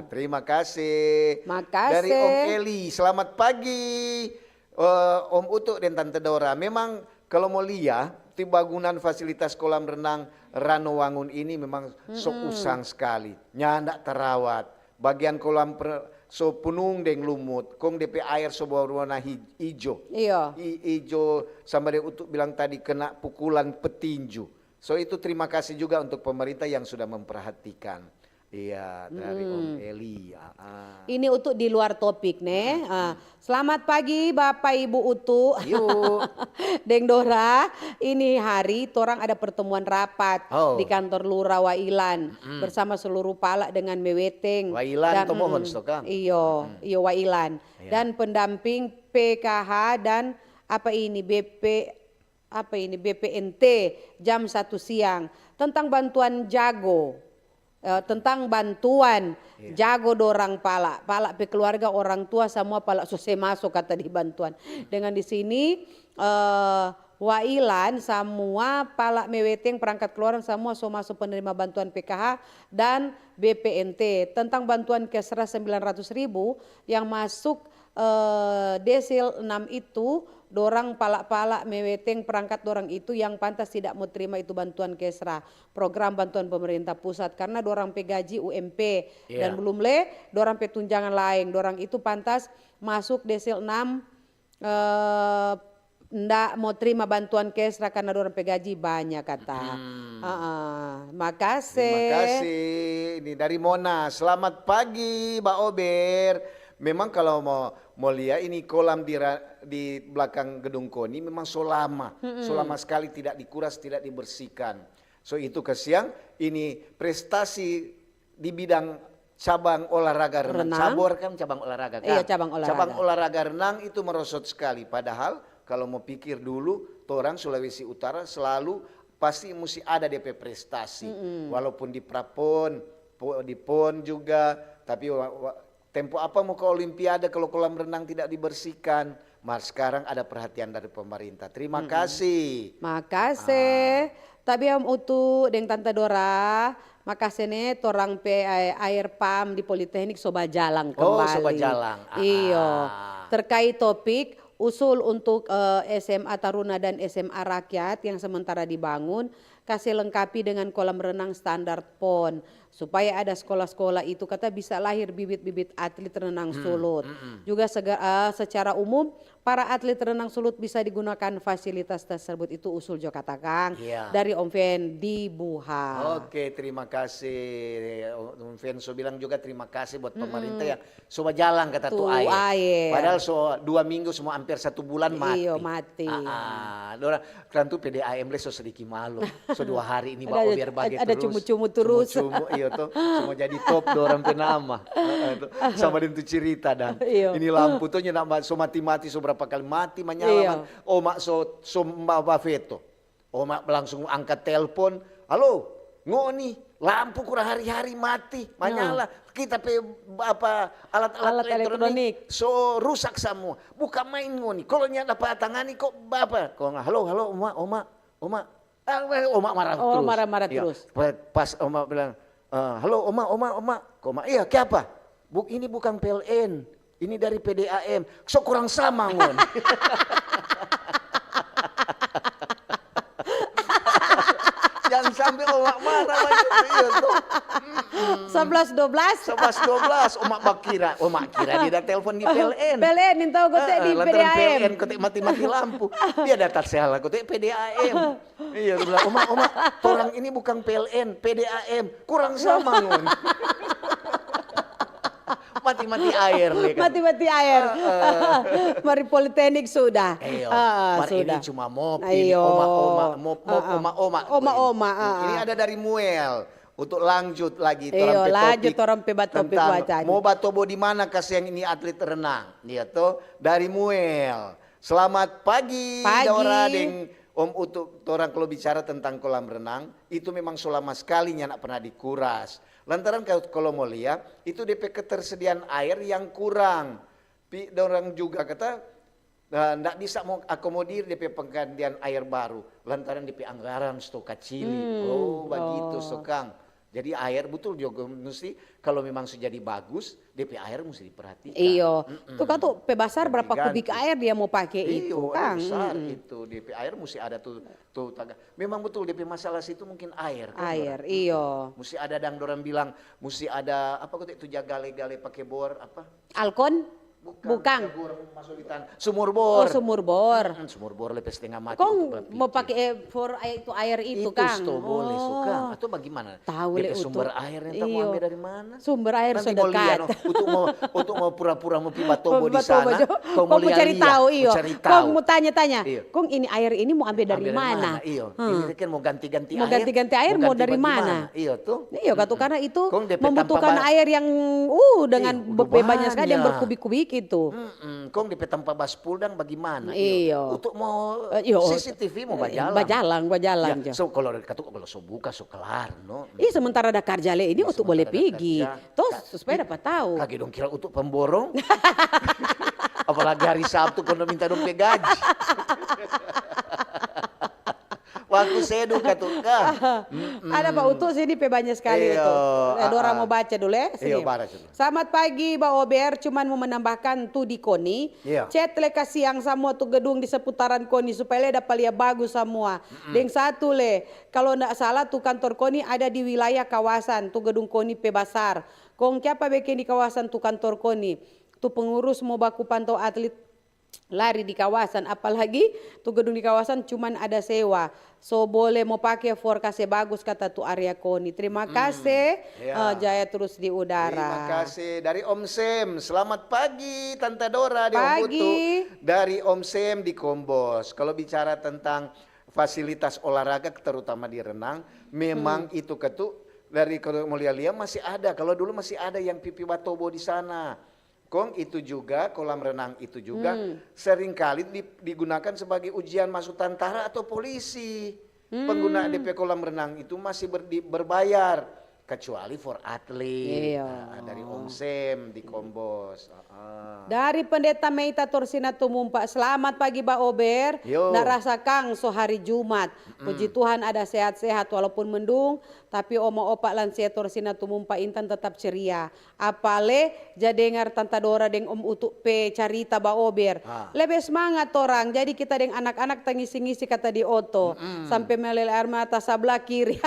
terima kasih. Makasih. Dari Om Eli, selamat pagi. Eh, Om Utu dan Tante Dora. Memang kalau mau lia, ti bangunan fasilitas kolam renang Rano Wangun ini memang so usang sekali. Nyanda terawat. Bagian kolam per- so punung deng lumut, kong depe air so bawarna hi- ijo. Iyo. I- ijo sama deng Utu bilang tadi kena pukulan petinju. So itu terima kasih juga untuk pemerintah yang sudah memperhatikan. Iya, dari Om Eli. Ah, ah. Ini Utu di luar topik ne. Ah, selamat pagi Bapak Ibu Utu. Yuk. Deng Dora, ini hari torang ada pertemuan rapat Oh. di kantor Lura Wailan bersama seluruh pala dengan Meweteng. Wailan Dan, to mohon, mm, sto, Kang? Iyo, iyo Wailan. Iya. Dan pendamping P K H dan apa ini, B P, apa ini, B P N T jam satu siang tentang bantuan jago, eh, tentang bantuan Iya. jago dorang pala, pala pe keluarga, orang tua, samua pala so se maso kata di bantuan. Dengan di sini, eh, Wailan, samua pala Meweteng, perangkat keluarga, samua so maso penerima bantuan P K H dan B P N T. Tentang bantuan Kesra sembilan ratus ribu yang masuk, eh, desil enam itu, dorang pala-pala Meweteng, perangkat dorang itu yang pantas tidak mo terima itu bantuan Kesra, program bantuan pemerintah pusat, karena dorang pe gaji U M P. Iya. Dan belum le, dorang pe tunjangan laeng, dorang itu pantas masuk desil enam, eh, nda mo terima bantuan Kesra karena dorang pe gaji banya kata. Hmm. Heeh. Makase. Terima kasih. Ini dari Mona. Selamat pagi, Ba Ober. Memang kalau mo, mo lia ini kolam di, ra- di belakang gedung KONI memang so lama. So lama sekali tidak dikuras, tidak dibersihkan. So itu kasiang, ini prestasi di bidang cabang olahraga renang. Renang. Cabor kan cabang olahraga, Iya, kan? Cabang olahraga. Cabang olahraga renang itu merosot sekali. Padahal kalau mo pikir dulu, torang Sulawesi Utara selalu pasti musti ada depe prestasi. Walaupun di prapon, po- di pon juga, tapi wa- wa- tempo apa mo ke olimpiade kalau kolam renang tidak dibersihkan? Mar sekarang ada perhatian dari pemerintah. Terima kasih. Makase. Tapi Om Utu deng Tante Dora, makase ne torang pe, eh, air pam di Politeknik so bajalang Oh, kembali. so bajalang. Ah, Iyo. ah. Terkait topik usul untuk, eh, S M A Taruna dan S M A Rakyat yang sementara dibangun, kase lengkapi dengan kolam renang standar pon, supaya ada sekolah-sekolah itu kata bisa lahir bibit-bibit atlet renang sulut. Juga sega- eh, secara umum, para atlet renang sulut bisa digunakan fasilitas tersebut. Itu usul jo kata Kang Iya. dari Om Fen di Buha. Oke, terima kasih. Om Fen so bilang juga terima kasih buat pemerintah yang so bajalang kata tu Tu air. air. Padahal so dua minggu, semua hampir satu bulan mati. Iyo, mati. Ah, ah. Dorang kan tu P D A M le so sedikit malu. So dua hari ini Ada- Ba Ober bage ada terus. cumu-cumu terus. Cumu-cumu, iyo to. Semua jadi top dorang pe nama. Ah, ah, to. Sama deng tu cerita dan. Iyo. Ini lampu to nyanda ma- so mati-mati, so berapa kali mati manyala. Iyo. Man. Oh, mak so so ma- ba feto. Oma langsung angkat telpon, "Halo, ngoni, lampu kurang hari-hari mati, manyala. Kita pe apa alat-alat Alat elektronik, elektronik. So rusak samua. Buka main ngoni. Kalau nyanda dapa tangani kok bapa." Kong, "Halo, halo, Oma, Oma, Oma." Ah, weh, Oma marah Oh, terus. Marah-marah Iya. Terus. Pa- Pas Oma bilang, "Eh, halo, Oma, Oma, Oma." Kong Oma, "Iya, kiapa?" "Bu, ini bukang P L N. Ini dari P D A M. So kurang sama ngoni." Jangan sampai Oma marah lagi. Iya tuh. Sebelas dua belas. Sebelas dua belas, Oma bakira, Oma kira dia ada telepon di P L N. P L N yang tahu kote di Lantaran P D A M. P L N kote mati-mati lampu. Dia datang salah kote P D A M. Iya, dia bilang, "Oma, Oma, torang ini bukang P L N, P D A M, kurang sama ngoni." Mati-mati air, le, kan? Mati-mati air. Mari Politeknik sudah. Iyo, Ah, mar ini sudah. Cuma mop, ini Iyo. oma-oma, mop, mop, Ah, ah. Oma-oma. Oma-oma, Ini, ah, ini ah. Ada dari Muel untuk lanjut lagi Iyo, torang pe lanjut topik torang pe ba-, topik tentang wacana. Mo batobo di mana kasiang ini atlet renang, ya to? Dari Muel. Selamat pagi, Pagi. Dora deng Om Utu. Torang kalau bicara tentang kolam renang, itu memang so lama sekali nyanda pernah dikuras. Lantaran kalau, kalau mo lia, itu depe ketersediaan air yang kurang. Pi, dorang juga kata, nah, ndak bisa mo akomodir depe penggantian air baru lantaran depe anggaran sto kacili. Hmm, Oh, bagitu oh. So, Kang. Jadi air butul juga mesti, kalau memang so jadi bagus, depe air mesti diperhatikan. Iyo. Mm-mm. Tu kan tu pe basar berapa Ganti-ganti. Kubik air dia mo pake itu, Iyo, Kang? Besar Mm-mm. Itu. Depe air mesti ada tu, tu taga. Memang betul depe masalah situ mungkin air, kan, Air, Dora? iyo. Mesti ada dang dorang bilang, mesti ada apa kote tu ja gale-gale pake bor apa? Alkon? Bukan. Jagur, maso di tanah. Sumur bor. Oh, sumur bor. Mm-mm, sumur bor lepe stenga mati. Kong mo pake, eh, for air, itu air itu, Kang? Itu sto boleh, so, Kang. Oh. Atau bagaimana? Tahu le, Utu. Sumber air yang tak mau ambil dari mana? Sumber air so dekat. Nanti mo lia, no. Untuk mo, untuk mo pura-pura mo pi batobo di sana. Kong mo cari tahu, iyo. Kong mo tanya-tanya. Iyo. Kong ini air ini mo ambil dari mana? Iyo. Hmm. Ini kan mo ganti-ganti air. Mo ganti-ganti air, mo dari mana? Iyo, tuh. Iyo, katu, karena itu membutuhkan air yang, uh, dengan banyak sekali yang berkubik-kubik itu. Mm-mm. Kong depe tampa baspul dang bagimana? Iyo. Untuk mo C C T V mo bajalang. Bajalang, bajalang. Ya, so, kalau katu, kalau so buka, so kelar, no. Ih, sementara ada karja le, ini untuk boleh pigi. Toh, supaya dapat tahu. Kage dong kira untuk pemborong. Apalagi hari Sabtu, kong dong minta dong pe gaji. Waktu sedu katu ka. Ada Pak Utu sini pe banyak sekali itu. Eh, Dora mau baca dulu ya. Sini. Selamat pagi, Ba Ober. Cuman mau menambahkan tu di koni. Iya. Cat le kasiang samua tu gedung di seputaran koni supaya le dapa lia bagus samua. Deng satu le, kalau ndak salah tu kantor koni ada di wilayah kawasan tu gedung koni pe basar. Kong kiapa bikin di kawasan tu kantor koni? Tu pengurus mo baku pantau atlet lari di kawasan, apalagi tu gedung di kawasan cuman ada sewa. So boleh mo pake for kase bagus kata tu area koni. Terima kase, eh, jaya terus di udara. Terima kase. Dari Om Sem, selamat pagi Tanta Dora deng Om Utu. Pagi. Dari Om Sem di Kombos. Kalau bicara tentang fasilitas olahraga, terutama di renang, memang itu ketu, dari kalau mo lia-lia masih ada. Kalau dulu masih ada yang pipi batobo di sana. Kong itu juga, kolam renang itu juga seringkali di-, digunakan sebagai ujian masuk tentara atau polisi. Pengguna depe kolam renang itu masih ber-, di-, berbayar, kecuali for atlet. Iya. Nah, dari Om Sem di Kombos. Heeh. Dari Pendeta Meita Torsina Tumumpa, selamat pagi, Ba Ober. Yo. Nda rasa kang so hari Jumat. Puji Tuhan ada sehat-sehat walaupun mendung, tapi oma opa lansia Torsina Tumumpa intan tetap ceria. Apale ja dengar Tanta Dora deng Om Utu pe carita Ba Ober. Lebe smangat torang, jadi kita deng anak-anak tangisi-ngisi kata di oto, sampe melele aer mata sabla kiri.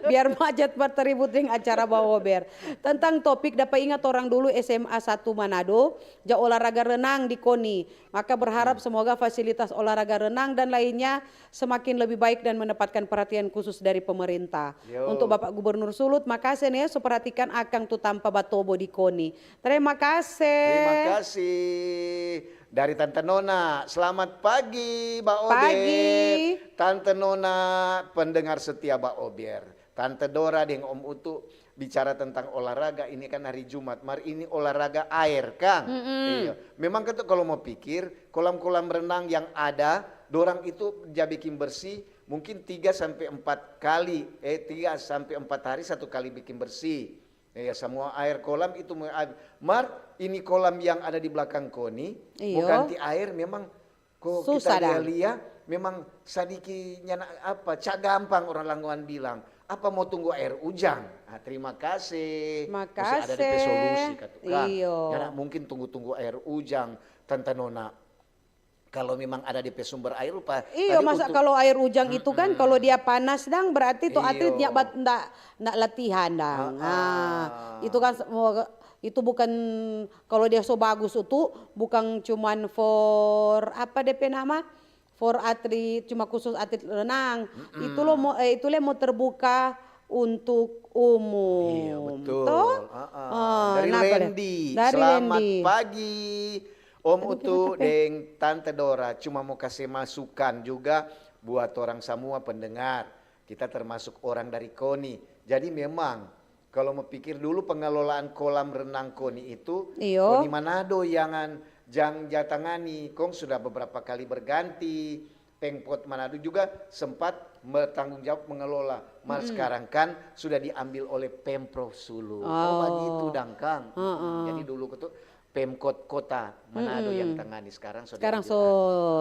Biar macet mar taribut deng acara Ba Ober. Tentang topik, dapa inga torang dulu S M A satu Manado, ja olahraga renang di koni. Maka berharap semoga fasilitas olahraga renang dan lainnya semakin lebih baik dan mendapatkan perhatian khusus dari pemerintah. Yo. Untuk Bapak Gubernur Sulut, makase ne so perhatikan akang tu tampa batobo di koni. Terima kasih. Terima kasih. Dari Tante Nona, selamat pagi, Ba Ober. Pagi. Tante Nona, pendengar setia Ba Ober. Tante Dora deng Om Utu bicara tentang olahraga, ini kan hari Jumat, mar ini olahraga aer, kang. Mm-mm. Iya. Memang kan tu kalau mo pikir, kolam-kolam renang yang ada, dorang itu ja biking bersih, mungkin tiga sampe empat kali, eh, tiga sampe empat hari satu kali biking bersih. Ya, samua aer kolam itu mo ab-, mar ini kolam yang ada di blakang koni, mo ganti aer memang ko kita lia-lia, memang sadiki nyanda apa, ca gampang orang Langgoan bilang. Apa mo tunggu aer ujang? Ah, terima kasih. Musti ada depe solusi, katu ka. Iyo. Nyanda mungkin tunggu-tunggu aer ujang, Tante Nona. Kalau memang ada depe sumber aer, rupa. Iyo, masa kalau aer ujang itu kan, kalau dia panas dang, berarti tu atlet nda, nda latihan dang. Ah, itu kan semua, itu bukan, kalau dia so bagus itu bukan cuman for, apa depe nama? For atlet, cuma khusus atlet renang. Itu lo mo, eh, itu le mo terbuka untuk umum. Iya, betul. Toh? Dari Lendi, selamat pagi, Om Utu deng Tante Dora. Cuma mo kase masukan juga buat torang samua pendengar. Kita termasuk orang dari koni. Jadi memang, kalau mo pikir dulu pengelolaan kolam renang koni itu, koni Manado yang an-, jang ja tangani, kong sudah beberapa kali berganti. Pemkot Manado juga sempat bertanggung jawab mengelola. Mar sekarang kan sudah diambil oleh Pemprov Sulut. Oh, bagitu dang, kang. Jadi dulu itu Pemkot Kota Manado yang tangani, sekarang so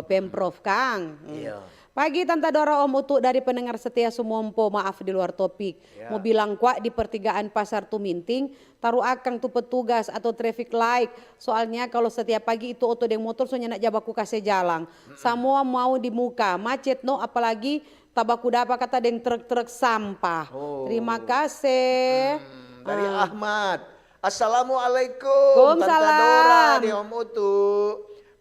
Pemprov, kang. Iya. Pagi Tanta Dora, Om Utu, dari pendengar setia Sumompo, maaf di luar topik. Mo bilang kwa di pertigaan Pasar Tuminting, taru akang tu petugas atau traffic light. Soalnya kalau setiap pagi itu oto deng motor so nyanda ja baku kase jalang. Samua mau di muka, macet no, apalagi tabaku dapa kata deng truk-truk sampah. Terima kase. Dari Ahmad. Assalamualaikum, Tanta Dora deng Om Utu.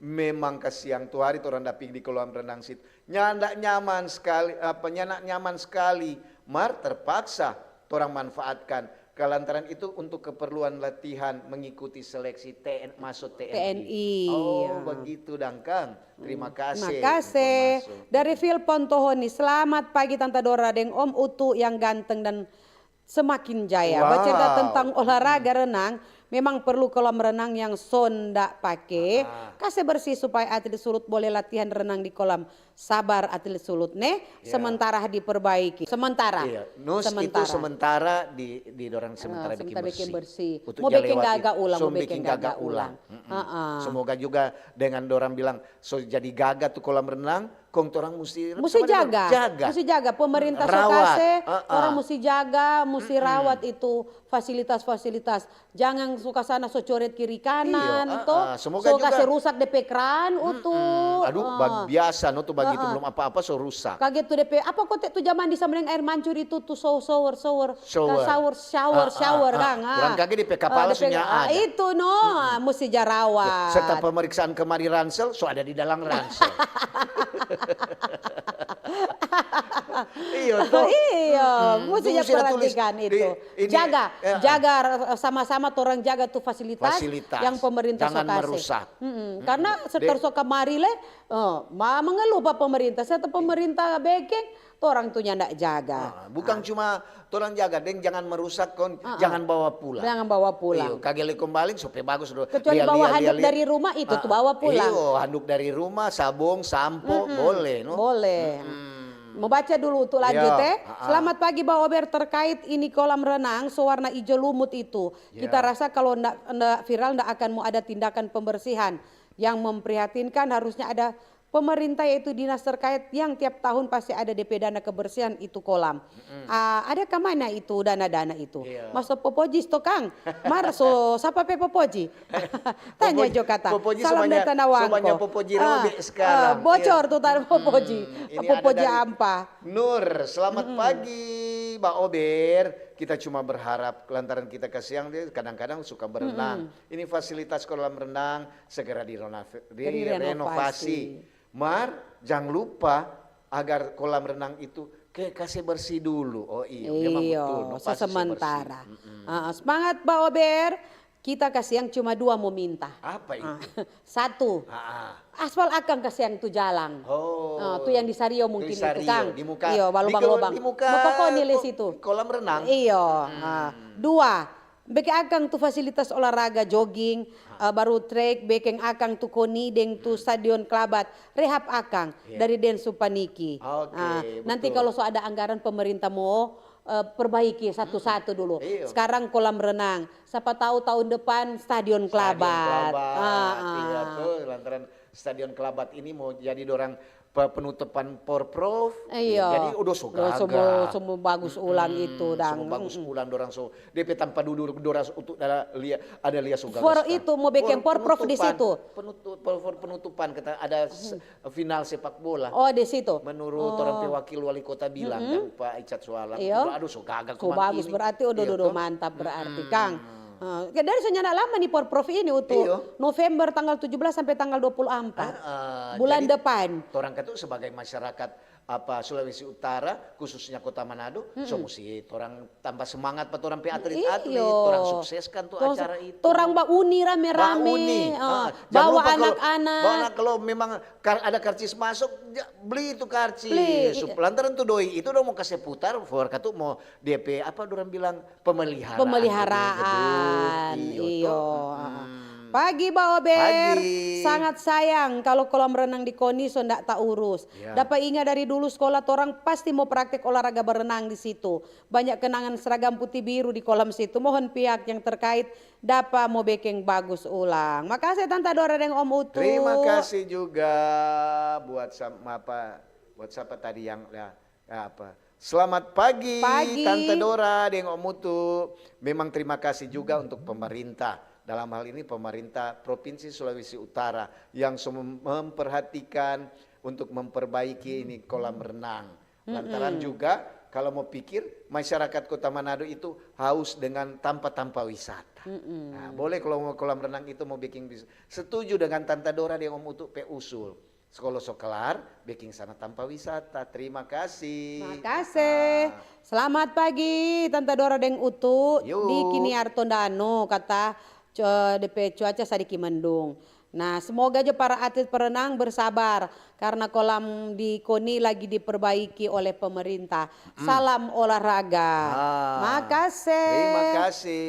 Memang kasiang tu hari torang da pigi di kolam renang situ. Nyanda nyaman skali, apa, nyanda nyaman skali, mar terpaksa torang manfaatkan. Ka lantaran itu untuk keperluan latihan mengikuti seleksi T N, maso T N I. T N I, oh, ya. Begitu dang, Kang. Terima kasih. Terima kasih. Dari Vilpon Tohoni, selamat pagi Tanta Dora deng Om Utu yang ganteng dan semakin jaya. Wow. Bacerita tentang olahraga renang, memang perlu kolam renang yang sonda pake. Ah. Kase bersih supaya atlet sulut boleh latihan renang di kolam. Sabar atlet sulut ne, sementara diperbaiki. Sementara. Iya, nus itu sementara di, di dorang sementara bikin bersih. Untuk mo bikin gaga ulang, mo bikin gaga ulang. Mm-mm. Semoga juga dengan dorang bilang, so jadi gaga tu kolam renang, kong torang musti jaga. Musti jaga. Pemerintah so kase, orang musti jaga, musti rawat itu fasilitas-fasilitas. Jangan suka sana so coret kiri kanan, to. So kase rusak depe kran, Utu. Aduh, biasa no tu bagitu, belum apa-apa so rusak. Kage tu depe, apa kote tu zaman di Sambaleng air mancur itu, tu shower, shower, shower, shower, kang. Kurang kage depe kapala so nya ada. Itu no, musti ja rawat. Serta pemeriksaan kemari ransel, so ada di dalam ransel. Iyo, to. Iyo, musti ja perhatikan itu. Jaga, jaga sama-sama, torang jaga tu fasilitas yang pemerintah so kase. Jangan merusak. Karena setor so kamari le, eh, ma mengeluh pa pemerintah. Serta pemerintah beking, torang tu nyanda jaga. Ah, bukan cuma torang jaga, deng jangan merusak, kong jangan bawa pulang. Jangan bawa pulang. Iyo, kage le kombaling, so pe bagus do. Kecuali bawa handuk dari rumah, itu tu bawa pulang. Iyo, handuk dari rumah, sabong, sampo, boleh, no? Boleh. Mo baca dulu untuk lanjut, eh. Selamat pagi, Ba Ober. Terkait ini kolam renang so warna ijo lumut itu. Kita rasa kalau nda, nda viral, nda akan mo ada tindakan pembersihan. Yang memprihatinkan, harusnya ada pemerintah, yaitu dinas terkait yang tiap tahun pasti ada depe dana kebersihan itu kolam. Ah, ada ka mana itu dana-dana itu? Maso popoji sto kang? Mar so sapa pe popoji? Tanya jo kata. Salam dari Tanah Wangko. Bocor tu tanah popoji. Popoji ampa. Nur, selamat pagi, Ba Ober. Kita cuma berharap lantaran kita kasiang, dia kadang-kadang suka berenang. Ini fasilitas kolam renang segera direnov-, direnovasi. Mar, jang lupa agar kolam renang itu ke kase bersih dulu. Oh iyo, memang betul, no, pasti se bersih. Sementara. Ah, semangat, Ba Ober. Kita kasiang cuma dua mo minta. Apa itu? Satu, aspal akang kasiang tu jalang. Oh. Ah, tu yang di Sario mungkin itu, Kang. Di Sario, di muka, iyo, balobang-lobang. Di muka kolam renang. Iyo. Ah, dua, beking akang tu fasilitas olahraga, jogging, eh, baru trek, beking akang tu koni deng tu stadion Klabat, rehab akang dari Densu Paniki. Oke, nanti betul. Kalau so ada anggaran pemerintah mo, eh, perbaiki satu-satu dulu. Iyo. Sekarang kolam renang, sapa tahu tahun depan stadion Klabat. Stadion Klabat. Iya tuh, lantaran stadion Klabat ini mo jadi dorang pe-, penutupan Porprov. Iya. Jadi udah so gaga. So mo, so mo bagus ulang itu dang. So mo bagus ulang dorang so. Depe tampa dudu dorang so untuk ada lia, ada lia so gaga. For itu mo beking Porprov di situ. Penutup, for penutupan kita ada final sepak bola. Oh, di situ. Menurut orang pe wakil wali kota bilang, dan Pak Icat Sualang, aduh, so gaga. So bagus, berarti udah, udah mantap berarti, Kang. Ah, dari so nyanda lama nih Porprov ini, Utu. November tanggal tujuh belas sampai tanggal dua puluh empat. Bulan depan. Torang katu sebagai masyarakat apa Sulawesi Utara, khususnya Kota Manado, so musti torang tambah semangat pa torang pe atlet-atlet, torang sukseskan tu acara itu. Torang bauni rame-rame, bawa anak-anak. Bawa anak, kalau memang ada karcis masuk, bli itu karcis. Lantaran tu doi itu dong mo kase putar, for katu mo depe apa dorang bilang pemeliharaan. Pemeliharaan, iyo. Pagi, Ba Ober. Sangat sayang kalau kolam renang di koni so ndak taurus. Dapa inga dari dulu sekolah torang pasti mo praktek olahraga berenang di situ. Banyak kenangan seragam putih biru di kolam situ. Mohon pihak yang terkait dapa mo beking bagus ulang. Makase Tanta Dora deng Om Utu. Terima kasih juga buat sam-, apa, buat sapa tadi yang, ya, apa. Selamat pagi, Tanta Dora deng Om Utu. Memang terima kasih juga untuk pemerintah. Dalam hal ini pemerintah Provinsi Sulawesi Utara yang so mem-, memperhatikan untuk memperbaiki ini kolam renang. Lantaran juga Kalau mau pikir, masyarakat Kota Manado itu haus dengan tampa-tampa wisata. Nah, boleh kalau mau kolam renang itu mau bikin bis-, setuju dengan Tanta Dora deng Om Utu pe usul. Sekolah so kelar, bikin sana tampa wisata. Terima kasih. Makase. Ah. Selamat pagi, Tanta Dora deng Utu. Yo. Di Kiniar Tondano, kata cu-, depe cuaca sadiki mendung. Nah, semoga jo para atlet perenang bersabar karena kolam di Koni lagi diperbaiki oleh pemerintah. Salam olahraga. Ah, makase. Terima kasih.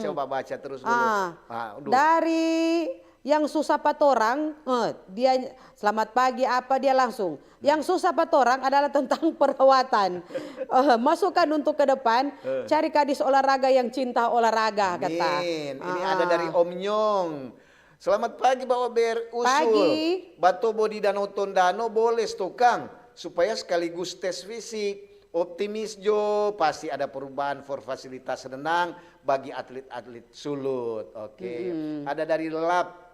Coba baca terus dulu. Ah, aduh. Dari yang susah pa torang, eh, dia, selamat pagi, apa dia langsung. Yang susah pa torang adalah tentang perawatan. Eh, masukan untuk ke depan, cari kadis olahraga yang cinta olahraga, kata. Amin. Ini ada dari Om Nyong. Selamat pagi, Ba Ober. Usul, pagi. Batobo di Danau Tondano boleh sto kang, supaya sekaligus tes fisik. Optimis jo, pasti ada perubahan for fasilitas renang bagi atlet-atlet sulut. Oke. Ada dari Lap.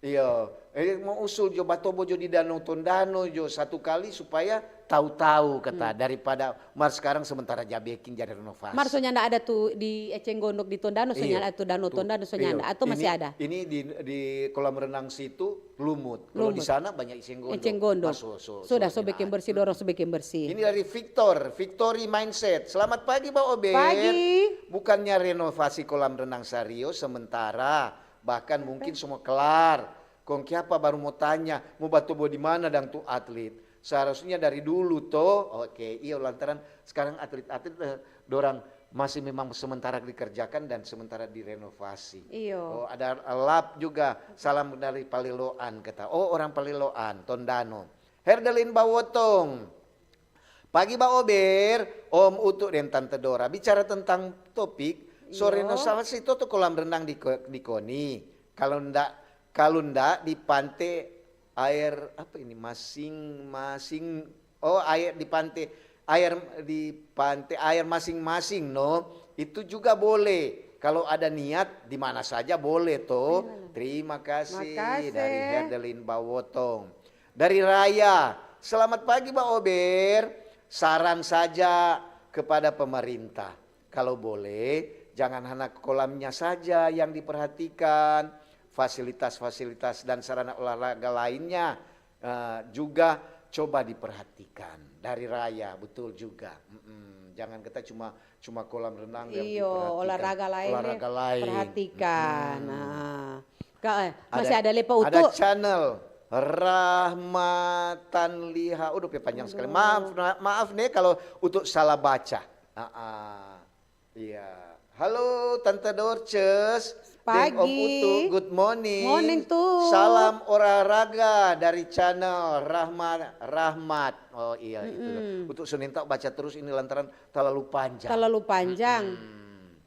Iya. Eh, mau usul jo, batobo jo di Danau Tondano jo satu kali supaya tahu-tahu kata, daripada mar sekarang sementara ja beking jadi renovasi. Mar so nyanda ada tu di Eceng Gondok di Tondano, so nyanda ada tu Danau Tondano, so nyanda. Atau masih ada? Ini di, di kolam renang situ lumut. Kalau di sana banyak Eceng Gondok. Eceng Gondok. Mar so, so, sudah, so beking bersih, dorang so beking bersih. Ini dari Victor, Victory Mindset. Selamat pagi, Ba Ober. Pagi. Bukannya renovasi kolam renang Sario sementara, bahkan mungkin semua kelar. Kong kiapa baru mo tanya, mo batobo di mana dang tu atlet? Seharusnya dari dulu to. Oke, iyo, lantaran sekarang atlet-atlet, eh, dorang masih memang sementara dikerjakan dan sementara direnovasi. Iyo. Oh, ada Lap juga, salam dari Paleloan kata. Oh, orang Paleloan, Tondano. Herdelin Bawotong. Pagi Ba Ober, Om Utu deng Tante Dora. Bicara tentang topik, so renovasi to tu kolam renang di ko-, di Koni. Kalu nda, kalu nda di pante aer, apa ini, masing-masing, oh, aer di pante, aer di pante aer masing-masing, no? Itu juga boleh. Kalu ada niat, di mana saja boleh, to. Terima kasih dari Herdelin Bawotong. Dari Raya, selamat pagi Ba Ober. Saran saja kepada pemerintah, kalau boleh, jangan hanya kolamnya saja yang diperhatikan, fasilitas-fasilitas dan sarana olahraga lainnya, eh, juga coba diperhatikan. Dari Raya, betul juga. Mm-mm. Jangan kita cuma, cuma kolam renang yang diperhatikan. Iyo, olahraga lain perhatikan. Mm-mm. Nah. Ka-, eh, masih ada lepa Utu. Ada channel Rahmatan Liha. Aduh, pe panjang sekali. Maaf, na-, maaf nih kalau Utu salah baca. Ah, ah. Iya. Halo, Tante Dorces. Deng Om Utu, good morning. Morning, Tu. Salam olahraga dari channel Rahma-, Rahmat. Oh, iya, itu. Utu so nintau baca terus ini lantaran terlalu panjang. Terlalu panjang. Mm-mm.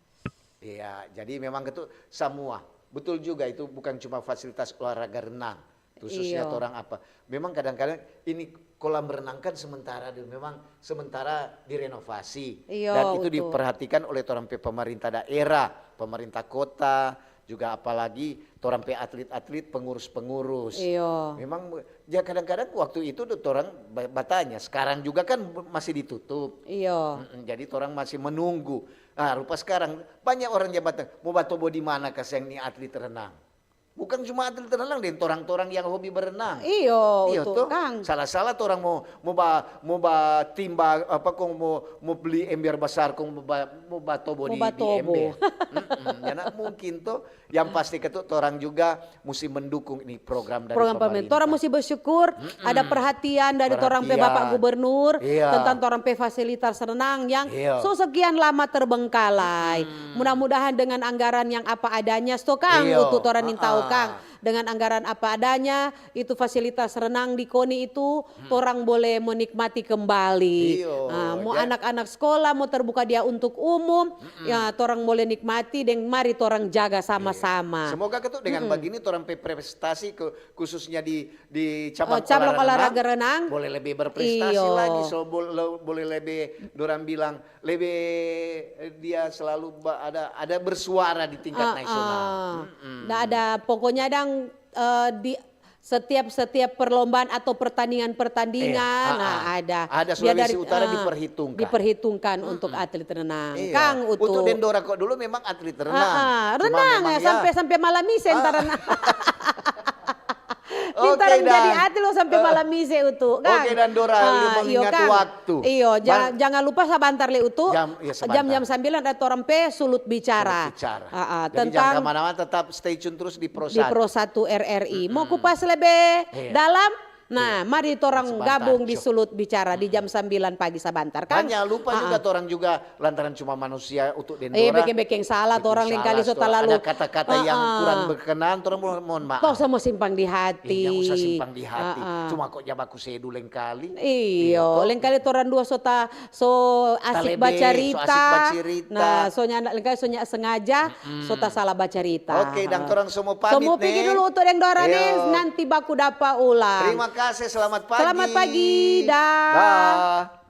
Iya, jadi memang itu semua. Betul juga, itu bukan cuma fasilitas olahraga renang, khususnya torang apa. Memang kadang-kadang ini kolam renang kan sementara dulu, memang sementara direnovasi. Dan itu diperhatikan oleh torang pe pemerintah daerah, pemerintah kota, juga apalagi torang pe atlet-atlet, pengurus-pengurus. Memang, ya, kadang-kadang waktu itu tu torang ba-, batanya, sekarang juga kan masih ditutup. Mm-mm, jadi torang masih menunggu. Ah, rupa sekarang banyak orang jabatan, mo batobo di mana kasiang ni atlet renang. Bukan cuma atlet renang deng, torang-torang yang hobi berenang. Iyo, Utu, to? Kang. Salah-salah torang mo, mo ba, mo batimba, apa, kong mo, mo beli ember basar, kong mo ba, mo batobo di, di ember. Mm-mm, nyanda mungkin to. Yang pasti katu torang juga musti mendukung ini program dari pemerintah. Torang musti bersyukur ada perhatian dari torang pe Bapak Gubernur tentang torang pe fasilitas renang yang so sekian lama terbengkalai. Mudah-mudahan dengan anggaran yang apa adanya, sto kang, Utu, torang nintau kang, dengan anggaran apa adanya, itu fasilitas renang di Koni itu torang boleh menikmati kembali. Ah, mo anak-anak sekolah, mo terbuka dia untuk umum, ya, torang boleh nikmati deng mari torang jaga sama-sama. Semoga katu dengan bagini torang pe prestasi ke, khususnya di, di cabang olahraga renang, boleh lebih berprestasi lagi, so bol-, lo-, boleh lebih, dorang bilang, lebih, eh, dia selalu ba-, ada, ada bersuara di tingkat nasional. Nda ada, pokoknya dang, eh, di Setiap, setiap perlombaan atau pertandingan-pertandingan, Iya, nah, ha-ha. Ada. Ada Biar Sulawesi dari, Utara ah, diperhitungkan. Diperhitungkan untuk atlet renang. Iya. Kang Utu. Untuk Dendora kok dulu memang atlet renang. Ah, ah, Cuma renang memang ya, ya, sampai, sampai malam mise Ah. antara. Oke, Bintang jadi Dan. atlet lo sampai Eh, malam mise Utu, Kang. Oke, Dandora, lu Ah, iyo, mengingat Kang. Waktu. Iyo, ja- Bar- jangan lupa sabantar le Utu. Jam, iya, sebentar. Jam, jam sambilan ada torang pe Sulut Bicara. Sulut Bicara. Ah, ah, Jadi tentang jangan kemana-mana, tetap stay tune terus di Pro di Pro Satu R R I. Mau kupas lebe Iya. dalam? Nah, mari torang Sebentar, gabung di cok. Sulut Bicara di jam sambilan pagi sabantar, Kang. Jangan lupa Ah, juga ah. Torang juga lantaran cuma manusia untuk Dendora. Eh, bekeng-bekeng salah, Bikin torang lengkali salah, so so ada talalu. kata-kata yang Ah, ah. Kurang berkenan, torang mohon, mohon maaf. Tong sama simpang di hati. Iya, usah simpang di hati. Ah, ah. Cuma kok ja baku sedu lengkali. Iyo, lengkali torang dua so ta, so asik Talebe, bacarita. So asik bacarita. Nah, so nyanda lengkali so nya sengaja, so ta salah bacarita. Oke, dan torang so mo So pamit mo pigi nih. Dulu untuk deng Dora nih, Iyo. Nanti baku dapa ulang. Terima kasih, selamat pagi. Selamat pagi, dah. Dah.